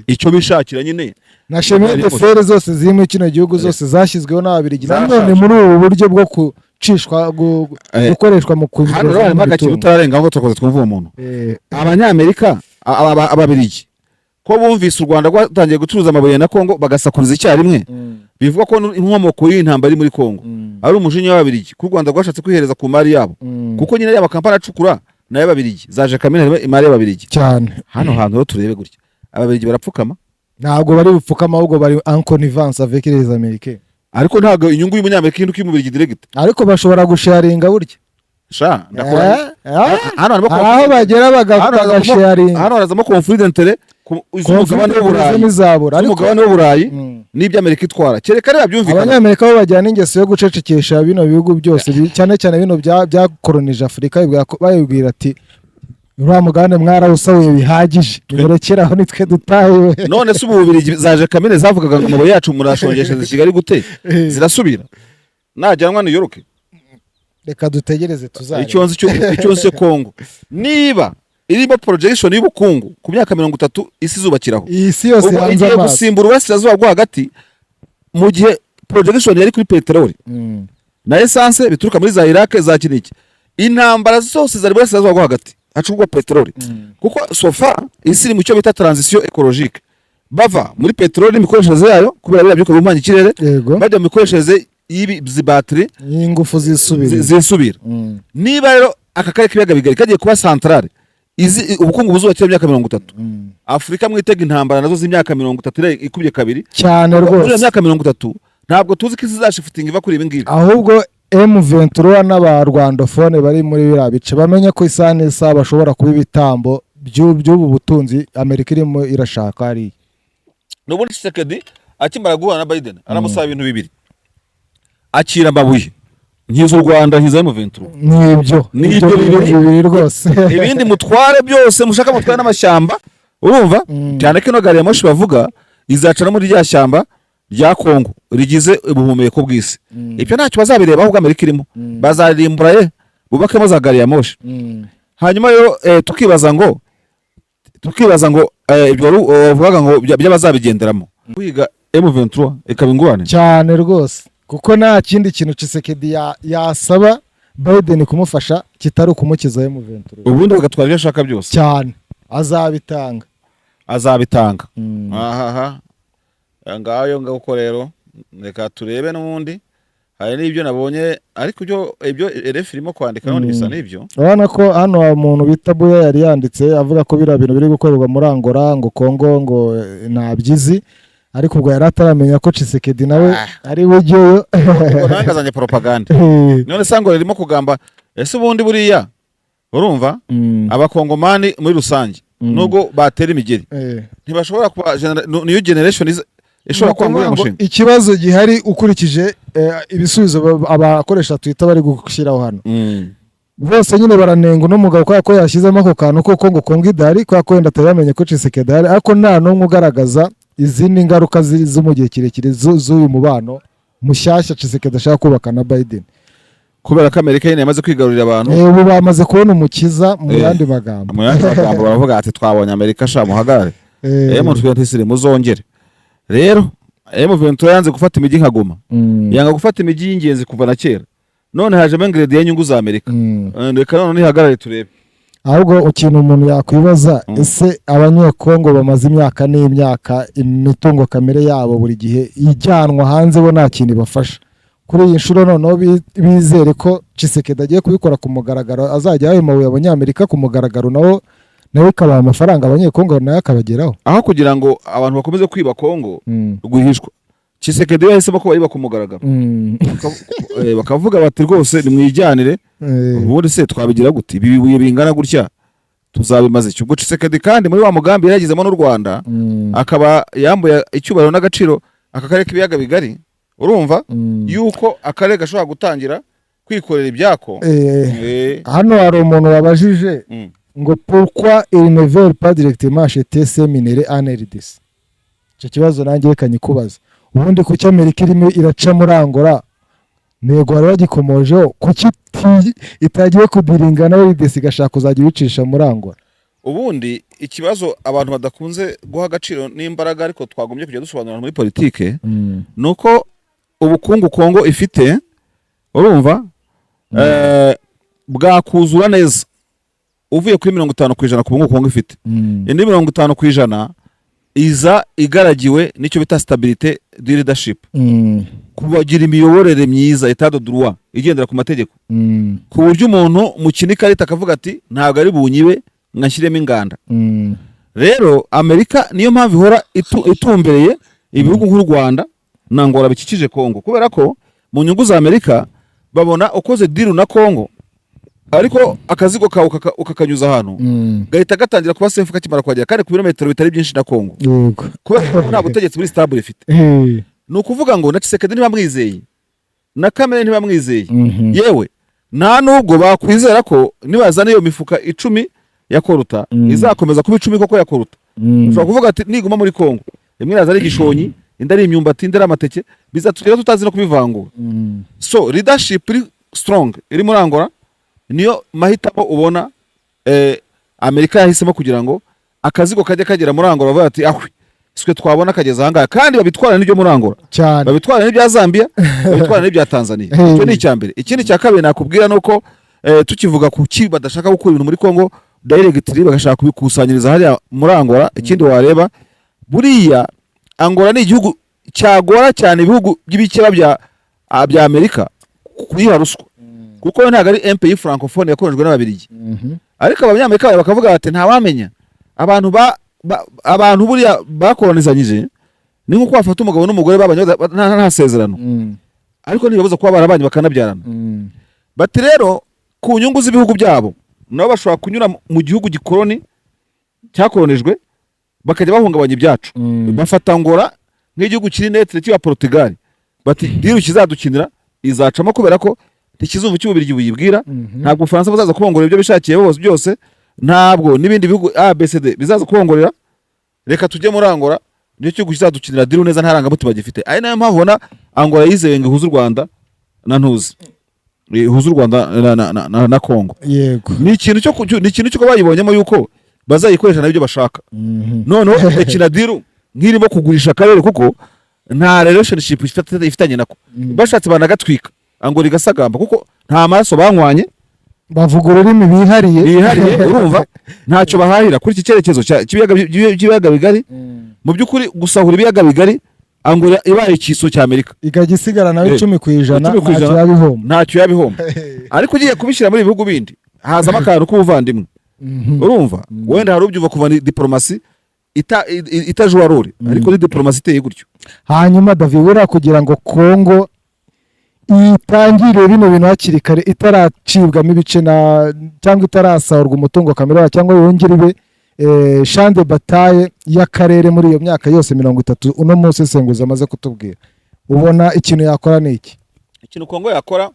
Icyo bishakira nyine Na chemin de fer zose ziri muri kino gihugu zose zashyizweho n'Ababiligi. Zarashaje. Nanone muri ubu buryo bwo gucishwa gukoreshwa mu Hano rero harimo agakino imitungo. utararenga ngo turakoze twumve uwo muntu. Abanyamerika, Ababiligi ko bumvise u Rwanda rwatangiye gucuruza amabuye na Kongo bagasakuriza icyarimwe, bivuga ko inkomoko y'iyi ntambara iri muri Kongo ari umujinya w'Ababiligi ko u Rwanda rwashatse kwihereza ku mari yabo, kuko nyine yaba kampani acukura nayo y'Ababiligi, za Gécamines harimo imari y'Ababiligi. Cyane. Hano hantu rero turebe gutya, Ababiligi barapfukama? Ntabwo bari bupfukama, ahubwo bari en connivence avec les Américains. Ariko ntabwo inyungu y'Umunyamerika ihinduka iy'Umubirigi direct. Ariko bashobora gusharinga burya. Sha, ndakora hano harimo Hari aho bagera bagasharinga. Hano harazamo conflit d'intérêt z'umugabane w'Uburayi Ntizabura ariko z'umugabane w'Uburayi n'ibyo Amerika itwara, kereka rero byumvikana. Abanyamerika bo bajyana ingeso yo gucecekesha bino bihugu byose, cyane cyane bino byakoronije Afurika, babibwira ati: "Uriya mugabane mwarawusahuye bihagije, nimurekere aho, nitwe dutahiwe." None se ubu Bubirigi za Gécamines zavugaga ngo amabuye yacu murashongeshereza i Kigali gute, zirasubira najyanwa New York? Reka dutegereze tuzareba. Icyo nzi cyo, Kongo niba irimo projection y'ubukungu ku myaka 30 isi izubakiraho, Iyi si yose ubwo hanze igiye amaso gusimbura Uburasirazuba bwo Hagati, mu gihe projection yari kuri peteroli. na essence bituruka muri za Iraq, za kiniki. Intambara zose zari burasirazuba bwo hagati hacukurwa peteroli, kuko so far isi iri mu cyo bita transition écologique, bava muri peteroli n'imikoreshereze yayo kubera biriya byuka bihumanya ikirere, bajya mu mikoreshereze y'ibi batterie y'ingufu zisubira. Zisubira. Niba rero aka karere k'ibiyaga bigari kagiye kuba centrale, izi ubukungu buzubakira imyaka 30, Afurika mwitega intambara nazo z'imyaka 30 ikubye kabiri. Cyane Muri iyo rwose. myaka 30 ntabwo tuzi ko isi izashifutinga iva kuri ibi ngibi. Ahubwo M23 n'aba rwandophone bari muri biriya bice bamenye ko isaha n'isaha bashobora kuba ibitambo by'ubu butunzi Amerika irimo irashaka hariya. N'ubundi Tshisekedi akimara guhura na Biden aramusaba ibintu bibiri: akira amabuye, nkiza u Rwanda, nkiza M23. Nibyo. Ni ibyo ibyo bintu bibiri. bibiri rwose. Ibindi mutware byose mushaka, mutware n'amashyamba, urumva? Cyane ko ino gari ya moshi bavuga izaca no muri rya shyamba rya Kongo rigize ubuhumeko bw'isi. Ibyo ntacyo bazabireba, ahubwo Amerika irimo bazarimbura ye bubakemo za gari ya moshi. Hanyuma rero tukibaza ngo ibyo wari wavugaga ngo by'abazabigenderamo kwiga M23 ikaba ingurane. Cyane rwose, kuko nta kindi kintu Tshisekedi yasaba Biden kumufasha kitari ukumukiza M23. Ubundi bagatwara ibyo ashaka byose. Cyane, azabitanga. Azabitanga. Ahaha, ngayo nguko rero, reka turebe n'ubundi hari n'ibyo nabonye, ariko ibyo RF irimo kwandika n'ubundi bisa n'ibyo. Urabona ko hano hari umuntu bita Buya yari yanditse avuga ko biriya bintu biri gukorerwa muri Angola, ngo Kongo ngo ntabyizi, ariko ubwo yari ataramenya ko Tshisekedi nawe ari ujyeyo. Ubwo nangazanye propaganda. None se ngo ririmo kugamba, ese ubundi buriya urumva abakongomani muri rusange, nubwo batera imigeri, ntibashobora kuba new generation ishobora Ni kuba muri ukuvuga uyu ngo mushinga? Ikibazo gihari, ukurikije ibisubizo abakoresha Twitter bari gushyiraho hano, bose nyine baranenga uno mugabo kubera ko yashyizemo ako kantu koko ngo Kongo idahari, kubera ko wenda atari yamenye ko Tshisekedi ahari, ariko nta n'umwe ugaragaza izindi ngaruka zo mu gihe kirekire z'uyu mubano mushyashya Tshisekedi ashaka kubaka na Biden. Kubera ko Amerika nyine yamaze kwigarurira abantu. Ubu bamaze kubona umukiza mu yandi magambo. Mu yandi magambo baravuga ati: "Twabonye Amerika sha, muhagarare." M23 muzongere rero. M23 yanze gufata imijyi nka Goma, yanga gufata imijyi y'ingenzi kuva na kera, none hajemo ingredient y'inyungu za Amerika. Reka none nihagarare turebe. Ahubwo ikintu umuntu yakwibaza, ese abanyekongo bamaze imyaka n'imyaka imitungo kamere yabo buri gihe ijyanwa hanze, bo nta kintu ibafasha, kuri iyi nshuro noneho bizere ko Tshisekedi agiye kubikora ku mugaragaro, azajya ayo mabuye abanyamerika ku mugaragaro, nawo nawe ikabaha amafaranga, abanyekongo nayo akabageraho? Aho kugira ngo abantu bakomeze kwiba Kongo rwihishwa, Tshisekedi we yahisemo ko bayiba ku mugaragaro. Bakavuga bati: "Rwose nimwijyanire." Ubundi se twabigira gute? Ibi bibuye bingana gutya tuzabimaze iki? Ubwo Tshisekedi kandi muri wa mugambi yaragizemo n'u Rwanda, akaba yambuye icyubahiro n'agaciro aka karere k'ibiyaga bigari, urumva yuko akarere gashobora gutangira kwikorera ibyako. Hano hari umuntu wabajije ngo: "Pourquoi ils ne veulent pas directement acheter ces minerais en RDC?" Icyo kibazo nanjye reka nyikubaza. Ubundi kuki Amerika irimo iraca muri Angola? Ntego bari bagikomojeho, kuki itagiye kudiringa na RDC igashaka kuzajya ibicisha muri Angola? Ubundi ikibazo abantu badakunze guha agaciro n'imbaraga, ariko twagombye kujya dusobanura muri politike, ni uko ubukungu Kongo ifite, urumva, bwakuzura neza uvuye kuri 50% ku bukungu Kongo ifite. Indi 50% iza igaragiwe n'icyo bita stabilité du leadership, kubagira imiyoborere myiza, état de droit igendera ku mategeko, ku buryo umuntu mukina ikarita akavuga ati: "Ntabwo ari bunyibe nkashyiremo inganda." Rero Amerika niyo mpamvu ihora itumbereye ibihugu nk'u Rwanda na Angola bikikije Kongo, kubera ko mu nyungu za Amerika babona ukoze deal na Kongo, ariko akazigo kawe ukakanyuza ahantu, gahita gatangira kuba safe kakimara kuhagera, kandi ku birometero bitari byinshi na Kongo, kubera ko nta butegetsi buri stable ifite. Ni ukuvuga ngo na Tshisekedi ntibamwizeye, na Kamerhe ntibamwizeye. Yewe, nta nubwo bakwizera ko nibazana iyo mifuka 10 ya coltan izakomeza kuba 10 koko ya coltan. Ushobora kuvuga ati: "Niguma muri Kongo, imwe iraza ari igishonyi, indi ari imyumbati, indi ari amateke, bizatugera tutazi no kubivangura." So leadership iri strong iri muri Angola niyo mahitamo ubona Amerika yahisemo kugira ngo akazigo kajya kagera muri Angola, bavuga ati: "Ahwi, Sitwe twabona akageza ahangaha, kandi babitwara n'ibyo muri Angola, babitwara n'ibya Zambia, babitwara n'ibya Tanzania. Icyo ni icya mbere. Ikindi cya kabiri nakubwira ni uko tukivuga ku ki badashaka gukura ibintu muri Congo directly, bagashaka kubikusanyiriza hariya muri Angola, ikindi wareba, buriya Angola ni igihugu cyagora cyane ibihugu by'ibikeba bya Amerika kuyiha ruswa, kuko yo ntabwo ari un pays francophone yakorejwe n'Ababiligi. Ariko Abanyamerika bakavuga bati: "Ntawamenya." Abantu ba abantu buriya bakolonizanyije ni nk'uko wafata umugabo n'umugore babanye nta sezerano, ariko ntibabuza kuba barabanye bakanabyarana. Bati rero ku nyungu z'ibihugu byabo, nabo bashobora kunyura mu gihugu gikoroni cyakoronijwe, bakajya bahungabanya ibyacu. Bafata Angola nk'igihugu kiri neutre kiba Portugal, bati deal kizadukinira izacamo, kubera ko ntikizumva icyo Ububirigi buyibwira. Ntabwo Ubufaransa buzaza kubongorera ibyo bishakiye bose byose, ntabwo n'ibindi bihugu ABCD bizaza kubongorera. Reka tujye muri Angola, nicyo gihugu kizadukinira deal neza, nta rangamutima gifite. Ari nayo mpamvu ubona Angola yizeye ngo ihuze u Rwanda na ntuzi, ihuze u Rwanda na Congo. Ni ikintu cyo kuba bayibonyemo yuko bazayikoresha nabyo bashaka. Noneho ikina deal nk'irimo kugurisha akarere, kuko nta relationship ifitanye nako. Bashatse banagatwika Angola igasagamba, kuko nta maraso banywanye. Bavuga ururimi bihariye. Bihariye, urumva ntacyo bahahira kuri iki cyerekezo cy'ibiyaga bigari. Mu by'ukuri, gusahura ibiyaga bigari, Angola ibaye ikiso cya Amerika, ikajya isigara nawe 10%, 10%. Ntacyo yabihomba. Ntacyo yabihomba. Ariko ugiye kubishyira muri ibi bihugu bindi, hazamo akantu k'ubuvandimwe. Urumva, wenda hari ubyumva kuva ni diporomasi itajuwa role, ariko ni diporomasi iteye gutyo. Hanyuma David, buriya kugira ngo Kongo itangire bino bintu hakiri kare, itaracibwamo ibice na cyangwa itarasahurwa umutungo kamere wayo, cyangwa yongere ibe champ de bataille y'akarere muri iyo myaka yose 30 uno musesenguzi amaze kutubwira, ubona ikintu yakora ni iki? Ikintu Kongo yakora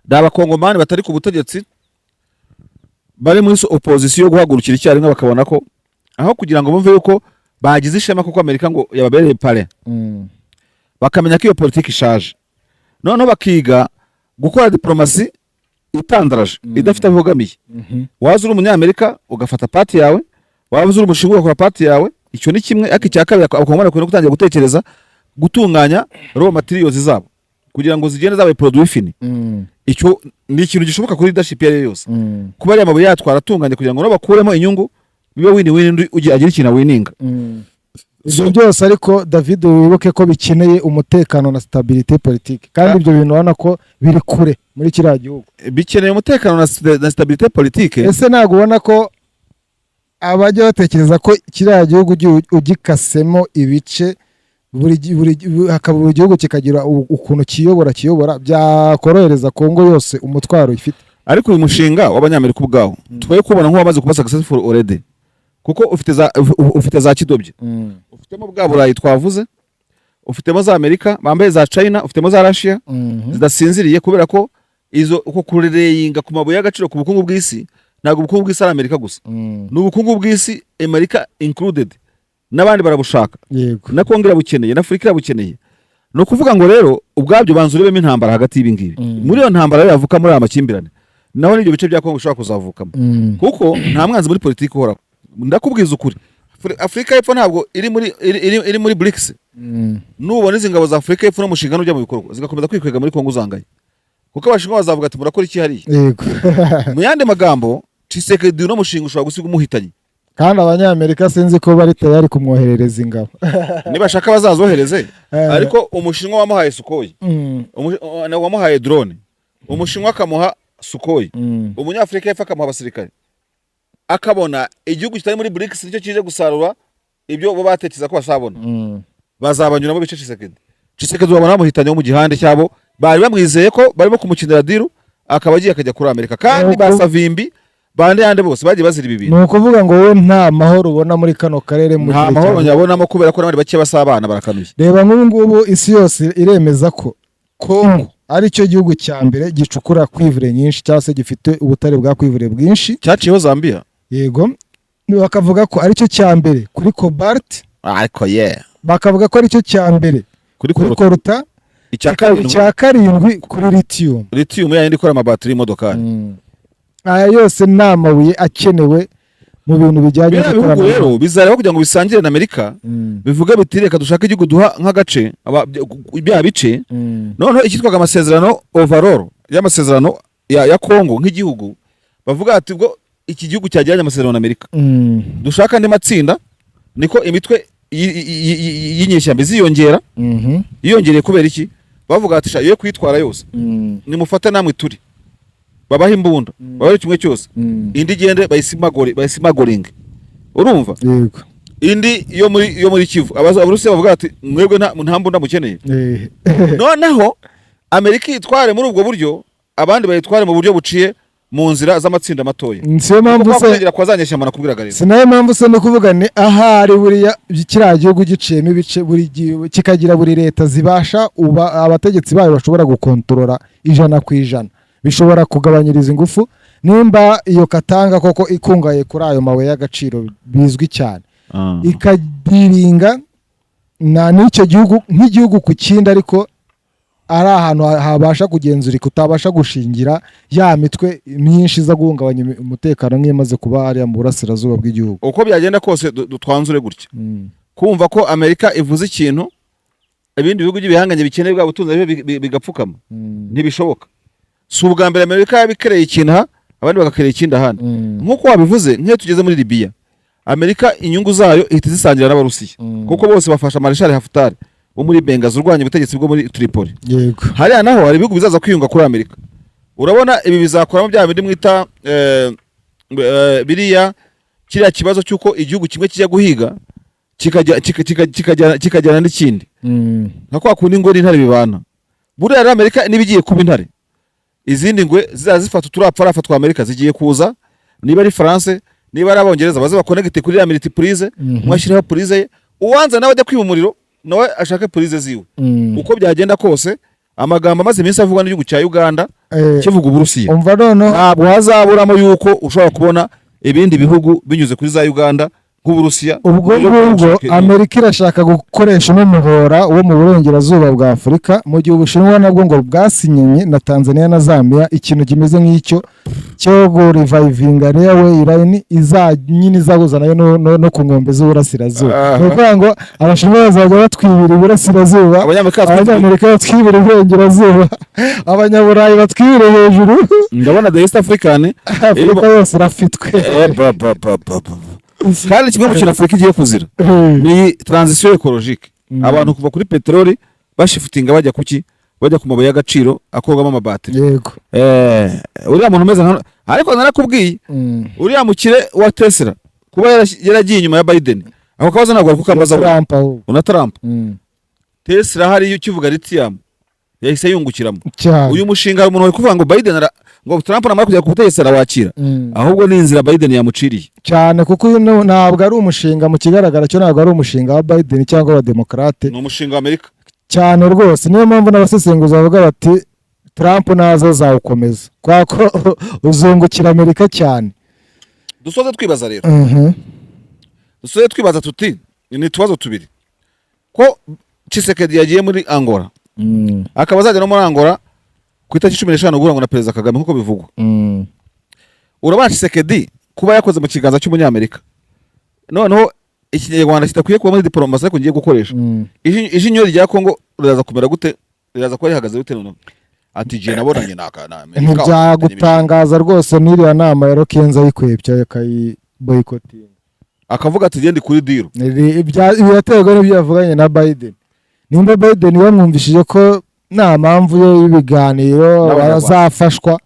ni Abakongomani batari ku butegetsi, bari muri opozisiyo, guhagurukira icyarimwe, bakabona ko aho kugira ngo bumve yuko bagize ishema kuko Amerika ngo yababereye parrain, bakamenya ko iyo politiki ishaje, noneho bakiga gukora diporomasi itandaraje, idafite aho ibogamiye. Waza uri Umunyamerika ugafata part yawe, waba uri Umushinwa ugakora part yawe. Icyo ni kimwe. Ariko icya kabiri, Abakongomani bakwiye no gutangira gutekereza gutunganya raw materials zabo kugira ngo zigende zabaye produit fini. Icyo ni ikintu gishoboka kuri leadership iyo ari yo yose, kuba ariya mabuye yatwara atunganye kugira ngo nabo bakuremo inyungu, bibe win win, undi agira ikintu awininga. Ibyo byose ariko, David, wibuke ko bikeneye umutekano na stabilité politique, kandi ibyo bintu ubona ko biri kure muri kiriya gihugu. Bikeneye umutekano na stabilité politique. Ese ntabwo ubona ko abajya batekereza ko kiriya gihugu ugikasemo ibice, hakaba buri gihugu kikagira ukuntu kiyobora, byakorohereza Kongo yose umutwaro ifite? Ariko uyu mushinga w'Abanyamerika ubwawo twoye kubona nk'uwamaze kuba successful already, kuko ufite za kidobye, ufitemo bwa Burayi twavuze, ufitemo za Amerika bambaye za China, ufitemo za Russia zidasinziriye, kubera ko izo uko kureyinga ku mabuye y'agaciro ku bukungu bw'isi, ntabwo ubukungu bw'isi ari Amerika gusa, ni ubukungu bw'isi, Amerika included, n'abandi barabushaka. Na Kongo irabukeneye, na Afurika irabukeneye. Ni ukuvuga ngo rero ubwabyo banza urebemo intambara hagati y'ibi ngibi. Muri iyo ntambara rero yavuka muri aya makimbirane, naho n'ibyo bice bya Kongo bishobora kuzavukamo, kuko nta mwanzi muri politiki uhoraho. Ndakubwiza ukuri, Afurika y'Epfo ntabwo iri muri BRICS. Nubona izi ngabo za Afurika y'Epfo n'umushinga nujya mu bikorwa zigakomeza kwikwega muri Kongo, uzangaye, kuko Abashinwa bazavuga ati: "Murakora iki hariya?" Mu yandi magambo, Tshisekedi uno mushinga ushobora gusiga umuhitanye. Kandi Abanyamerika sinzi ko bari tayari kumwoherereza ingabo. Nibashaka bazazohereze, ariko Umushinwa wamuhaye Sukhoi, wamuhaye drone, Umushinwa akamuha Sukhoi, Umunyafurika y'Epfo akamuha abasirikare, akabona igihugu kitari muri BRICS nicyo kije gusarura ibyo bo batekereza ko bazabona, bazabanyuramo bice Tshisekedi. Tshisekedi babona bamuhitanye wo mu gihande cyabo bari bamwizeye ko barimo kumukinira deal, akaba agiye akajya kuri Amerika, kandi ba Savimbi bande yande bose bagiye bazira ibi bintu. Ni ukuvuga ngo wowe nta mahoro ubona muri kano karere mu Nta gihe mahoro nyabonamo, kubera ko n'abandi bake basabana barakanuye. Reba nk'ubu ngubu isi yose iremeza ko Kongo ari cyo gihugu cya mbere gicukura cuivre nyinshi, cyangwa se gifite ubutare bwa cuivre bwinshi. Cyaciyeho Zambia. Yego, bakavuga ko aricyo cya mbere kuri cobalt. Ariko ye Bakavuga ko aricyo cya mbere kuri kuri coltan. Coltan. Icya karindwi. Icya karindwi kuri lithium. Lithium yayindi ikora amabatiri y'imodokari. Aya yose ni amabuye akenewe. Mu bintu bijyanye Biriya bihugu n'ikoranabuhanga. rero bizareba kugira ngo bisangire na Amerika, bivuge biti: "Reka dushake igihugu duha nk'agace bya bice." Noneho icyitwaga amasezerano overall y'amasezerano ya Congo nk'igihugu, bavuga ati: "Ubwo iki gihugu cyagiranye amasezerano na Amerika, dushaka andi matsinda." Niko imitwe y'inyeshyamba iziyongera. Yiyongereye kubera iki? Bavuga ati: "Sha, yo kuyitwara yose, nimufate namwe turi babahe imbunda, babahe kimwe cyose, indi igende bayisimagoringe." Urumva? Yego. Indi yo muri Kivu, Abarusiya bavuga ati: "Mwebwe nta mbunda mukeneye." Noneho Amerika yitware muri ubwo buryo, abandi bayitware mu buryo buciye mu nzira z'amatsinda matoya. Siyo mpamvu Kuko se kwiyongera kwa za nyeshyamba nakubwiraga rero. Si nayo mpamvu se, ni ukuvuga ni ahari buriya kiriya gihugu giciyemo ibice, buri kikagira buri leta zibasha uba abategetsi bayo bashobora gukontorora 100%, bishobora kugabanyiriza ingufu nimba iyo Katanga koko ikungahaye kuri ayo mabuye y'agaciro bizwi cyane, ikadiringa na n'icyo gihugu nk'igihugu ku kindi, ariko ari ahantu habasha kugenzurika, utabasha gushingira ya mitwe myinshi iza guhungabanya umutekano nk'imaze kuba hariya mu burasirazuba bw'igihugu. Uko byagenda kose, twanzure gutya: kumva ko Amerika ivuze ikintu, ibindi bihugu by'ibihangange bikeneye bwa butunzi nabyo bigapfukama, ntibishoboka. Si ubwa mbere Amerika yabikereye ikintu aha, abandi bagakereye ikindi ahandi. Nk'uko wabivuze, nk'iyo tugeze muri Libiya, Amerika inyungu zayo ihita izisangira n'Abarusiya, kuko bose bafasha Marshal Haftar wo muri Bengazi urwanya ubutegetsi bwo muri Tripoli. Hariya naho hari ibihugu bizaza kwiyunga kuri Amerika. Urabona ibi bizakoramo bya bindi mwita biriya kiriya kibazo cy'uko igihugu kimwe kijya guhiga kikajyana n'ikindi, nka kwa kundi ingwe n'intare bibana. Buriya rero Amerika niba igiye kuba intare, izindi ngwe zizajya zifata uturapfarafa twa Amerika zigiye kuza, niba ari France, niba ari Abongereza, baze bakonegite kuri ya multiprise. Umwe ashyiraho prise ye, uwanza nawe ajya kwiba umuriro, nawe ashake prise ziwe. Uko byagenda kose, amagambo amaze iminsi avugwa n'igihugu cya Uganda kivuga Uburusiya, Umva noneho. ntabwo hazaburamo yuko ushobora kubona ibindi bihugu binyuze kuri za Uganda nk'Uburusiya. Ubwo Uburyo ngubwo Amerika irashaka gukoresha uno muhora wo mu burengerazuba bwa Afurika, mu gihe Ubushinwa nabwo ngo bwasinyanye na Tanzania na Zambia ikintu kimeze nk'icyo cyo gurivayivinga railway line iza nyine izahuza nayo no ku nkombe z'uburasirazuba. Ni ukuvuga ngo Abashinwa bazajya batwibira iburasirazuba, Abanyamerika Abanyamerika batwibira iburengerazuba, Abanyaburayi batwibire hejuru. Ndabona the East African Afurika yose irafitwe. Eh, ba, ba, ba, ba, ba. Kandi kimwe mu kintu Afurika igiye kuzira ni transition écologique, abantu kuva kuri peteroli bashifutinga bajya kuki? Bajya ku mabuye y'agaciro akorwamo amabatiri. Uriya muntu umeze nka, ariko narakubwiye, uriya mukire wa Tesla kuba yaragiye inyuma ya Biden, ako kabazo ntabwo bari kukambaza. Trump ahubwo. Una Trump. Tesla hariyo ukivuga lithium yahise yungukiramo. Cyane. Uyu mushinga, hari umuntu wari kuvuga ngo Biden ngo Trump namara kugera ku butegetsi arawakira. Ahubwo ni inzira Biden yamuciriye. Cyane, kuko uyu ntabwo ari umushinga, mu kigaragara cyo ntabwo ari umushinga wa Biden cyangwa w'Abademokarate. Ni umushinga wa Amerika. Cyane rwose, niyo mpamvu n'abasesenguzi bavuga bati: "Trump naza azawukomeza kubera ko uzungukira Amerika cyane." Dusoze twibaza rero, dusoze twibaza tuti ni utubazo tubiri: ko Tshisekedi yagiye muri Angola, akaba azajya no muri Angola ku itariki 15 guhura ngo na Perezida Kagame nk'uko bivugwa, urabona Tshisekedi kuba yakoze mu kiganza cy'Umunyamerika, noneho ikinyarwanda kidakwiye kuba muri diporomasi ariko ngiye gukoresha, ijinyo rya Kongo riraza kumera gute? Riraza kuba rihagaze gute? Noneho ati: "Igihe nabonanye na Amerika." Ntibyagutangaza rwose n'iriya nama ya Rokenza ayikwebye, akayiboyikotinga. Akavuga ati: "Genda kuri deal." Biraterwa n'ibyo yavuganye na Biden. Nimba Biden yamwumvishije ko nta mpamvu yo y'ibiganiro, N'Abanyarwanda. bazafashwa,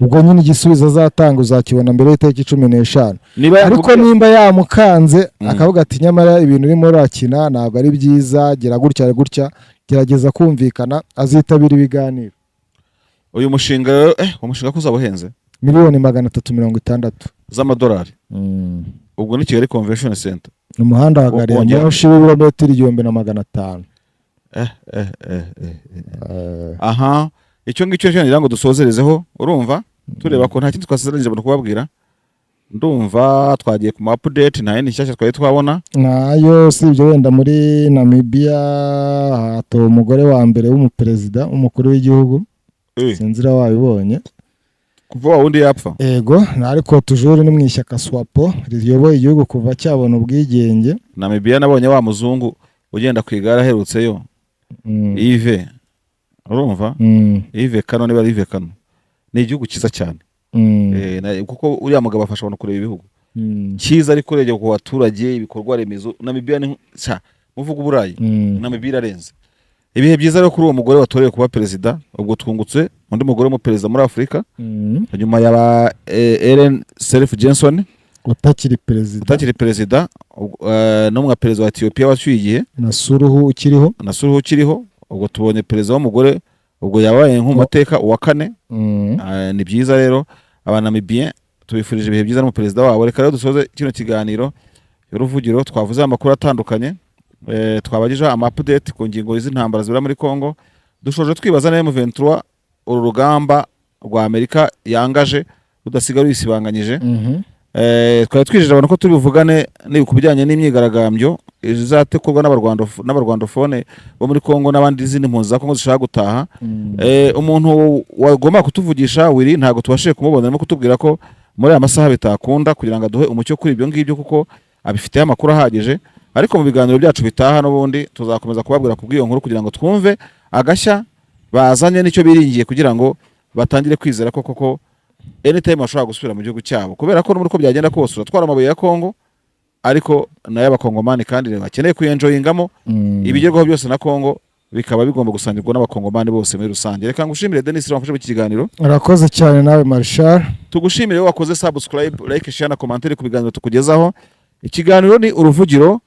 ubwo nyine igisubizo azatanga uzakibona mbere y'itariki 15. Niba Ariko nimba yamukanze, akavuga ati: "Nyamara ibintu urimo urakina ntabwo ari byiza, gira gutya gutya, gerageza kumvikana," azitabira ibiganiro. Uyu mushinga rero, umushinga ko uzaba uhenze. Miliyoni 360 z'amadolari. Ubwo ni Kigali Convention Center. Umuhanda wa gari ya moshi w'ibirometero 1500. Aha, icyo ngicyo cyo ngira ngo dusozerezeho. Urumva tureba ko nta kindi twasezeranyije abantu kubabwira. Ndumva twagiye ku ma update, nta yindi nshyashya twari twabona. Nayo si ibyo, wenda muri Namibia hatowe umugore wa mbere w'umuperezida, w'umukuru w'igihugu. Sinzi niba wabibonye. Kuva wa wundi yapfa. Ego, ariko toujours ni mu ishyaka SWAPO riyoboye igihugu kuva cyabona ubwigenge. Namibia nabonye wa muzungu ugenda ku igare aherutseyo, Yves, urumva? Yves Kano, niba ari Yves Kano, ni igihugu cyiza cyane. Kuko uriya mugabo afasha abantu kureba ibihugu cyiza, ariko urebye ku baturage, ibikorwa remezo, Namibia ni sha muvuga Uburayi, Namibia irarenze. Ibihe byiza rero kuri uwo mugore watorewe kuba perezida. Ubwo twungutse undi mugore w'umuperezida muri Afurika nyuma ya ba Ellen Sirleaf Johnson utakiri perezida, utakiri perezida, n'umwa perezida wa Ethiopia wacyuye igihe, na Suruhu ukiriho. Na Suluhu ukiriho. Ubwo tubonye perezida w'umugore, ubwo yabaye nko mu mateka uwa kane. Ni byiza rero, Abanamibien tubifurije ibihe byiza n'umuperezida wabo. Reka rero dusoze kino kiganiro Uruvugiro. Twavuze amakuru atandukanye, twabagejeho ama update ku ngingo z'intambara zibera muri Congo. Dushoje twibaza na M23, uru rugamba rwa Amerika yangaje rudasiga ruyisibanganyije. Twari twijeje abantu ko turi buvugane ku bijyanye n'imyigaragambyo izatekurwa n'abarwandofone bo muri Congo n'abandi, izindi mpunzi za Congo zishaka gutaha. Umuntu wagomba kutuvugisha Willy ntabwo tubashije kumubona, arimo kutubwira ko muri aya masaha bitakunda kugira ngo aduhe umucyo kuri ibyo ngibyo, kuko abifiteho amakuru ahagije. Ariko mu biganiro byacu bitaha n'ubundi tuzakomeza kubabwira ku bw'iyo nkuru, kugira ngo twumve agashya bazanye n'icyo biringiye, kugira ngo batangire kwizera ko koko anytime bashobora gusubira mu gihugu cyabo, kubera ko n'ubundi uko byagenda kose uratwara amabuye ya Kongo, ariko nayo Abakongomani kandi bakeneye kuyenjoyingamo. Ibigerwaho byose na Kongo bikaba bigomba gusangirwa n'Abakongomani bose muri rusange. Reka ngushimire, Denis, wamfashe mu iki kiganiro. Urakoze cyane nawe, Marshal. Tugushimire wowe wakoze subscribe, like, share na commentaire ku biganiro tukugezaho. Ikiganiro ni Uruvugiro.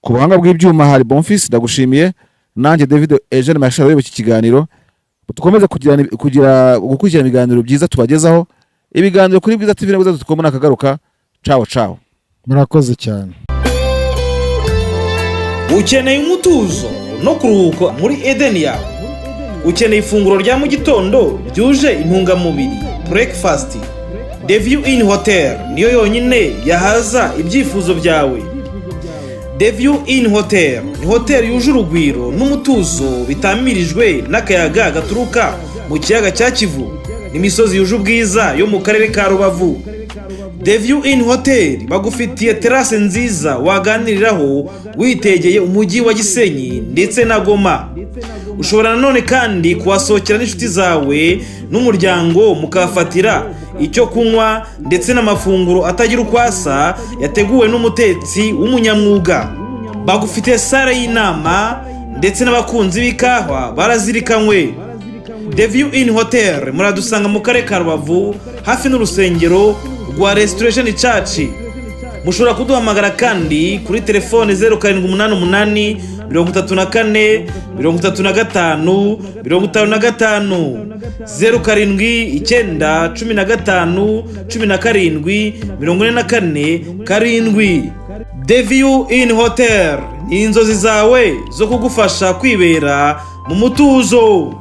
Ku buhanga bw'ibyuma hari Bonfils, ndagushimiye. Nanjye David Eugene Marshal uyoboye iki kiganiro. Dukomeze kugira gukurikirana ibiganiro byiza tubagezaho, ibiganiro kuri Bwiza TV na Bwiza dot com. Nakagaruka, ciao ciao. Murakoze cyane. Ukeneye umutuzo no kuruhuka muri Edeni yawe? Ukeneye ifunguro rya mu gitondo ryuje intungamubiri, breakfast? The View Inn Hotel niyo yonyine yahaza ibyifuzo byawe. The View Inn Hotel ni hoteli yuje urugwiro n'umutuzo, bitamirijwe n'akayaga gaturuka mu kiyaga cya Kivu n'imisozi yuje ubwiza yo mu karere ka Rubavu. The View Inn Hotel bagufitiye terase nziza waganiriraho witegeye umujyi wa Gisenyi ndetse na Goma. Ushobora nanone kandi kuhasohokera n'inshuti zawe n'umuryango, mukahafatira icyo kunywa ndetse n'amafunguro atagira uko asa yateguwe n'umutetsi w'umunyamwuga. Bagufitiye salle y'inama, ndetse n'abakunzi b'ikawa barazirikanywe. The View Inn Hotel muradusanga mu karere ka Rubavu, hafi n'urusengero rwa Restoration Church. Mushobora kuduhamagara kandi kuri telefone 0788 34 35 55, 0791 517 44 7. The View Inn Hotel ni inzozi zawe zo kugufasha kwibera mu mutuzo.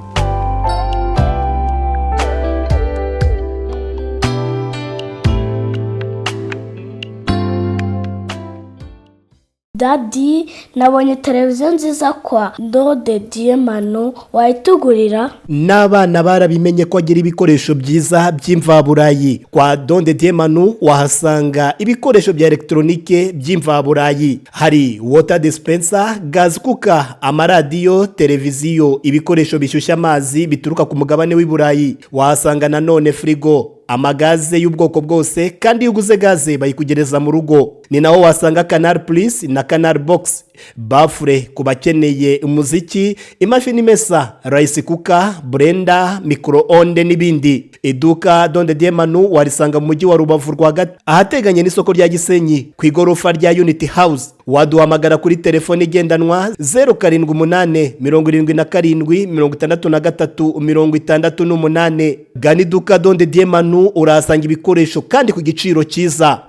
Daddy, nabonye televiziyo nziza kwa Ndode Diemano, wayitugurira? N'abana barabimenye ko agira ibikoresho byiza by'imvaburayi. Kwa Donde Diemanu wahasanga ibikoresho bya elegitoronike by'imvaburayi: hari water dispenser, gas cooker, amaradiyo, televiziyo, ibikoresho bishyushya amazi bituruka ku mugabane w'i Burayi. Wahasanga nanone firigo, amagaze y'ubwoko bwose, kandi iyo uguze gaze bayikugereza mu rugo. Ni naho wasanga Canal Plus na Canal Box, baffle ku bakeneye umuziki, imashini imesa, rice cooker, blender, micro-onde n'ibindi. Iduka Donde Diemanu warisanga mu mujyi wa Rubavu rwagati, ahateganye n'isoko rya Gisenyi, ku igorofa rya Unity House. Waduhamagara kuri telefone igendanwa 0787 77 63 68. Gana iduka Donde Diemanu, urahasanga ibikoresho kandi ku giciro cyiza.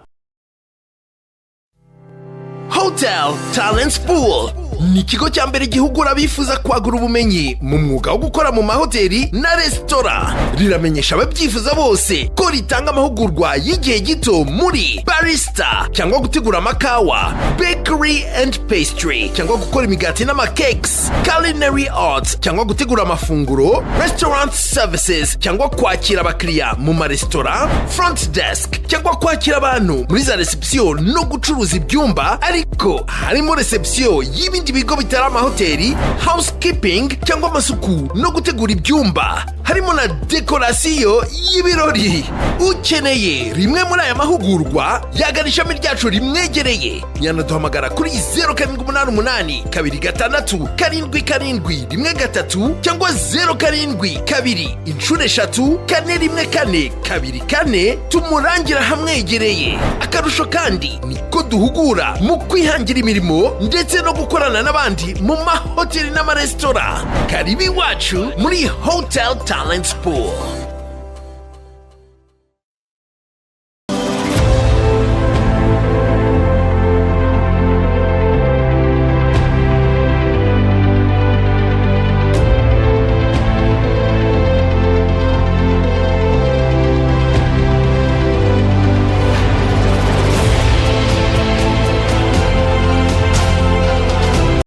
Hotel Talents Pool. Ni ikigo cya mbere gihugura abifuza kwagura ubumenyi mu mwuga wo gukora mu mahoteli na resitora. Riramenyesha ababyifuza bose ko ritanga amahugurwa y'igihe gito muri barista cyangwa gutegura amakawa, bakery and pastry cyangwa gukora imigati n'amakekes, culinary arts cyangwa gutegura amafunguro, restaurant services cyangwa kwakira abakiriya mu maresitora, front desk cyangwa kwakira abantu muri za reception no gucuruza ibyumba, ariko harimo reception y'ibindi bigo bitari amahoteli, housekeeping cyangwa amasuku no gutegura ibyumba, harimo na dekorasiyo y'ibirori. Ukeneye rimwe muri aya mahugurwa yagana ishami ryacu rimwegereye, yanaduhamagara kuri 0788267713 cyangwa 0723341424, tumurangira hamwegereye. Akarusho kandi ni ko duhugura mu kwihangira imirimo ndetse no gukorana n'abandi mu mahoteli n'amaresitora. Karibu iwacu muri Hotel Talent Pool.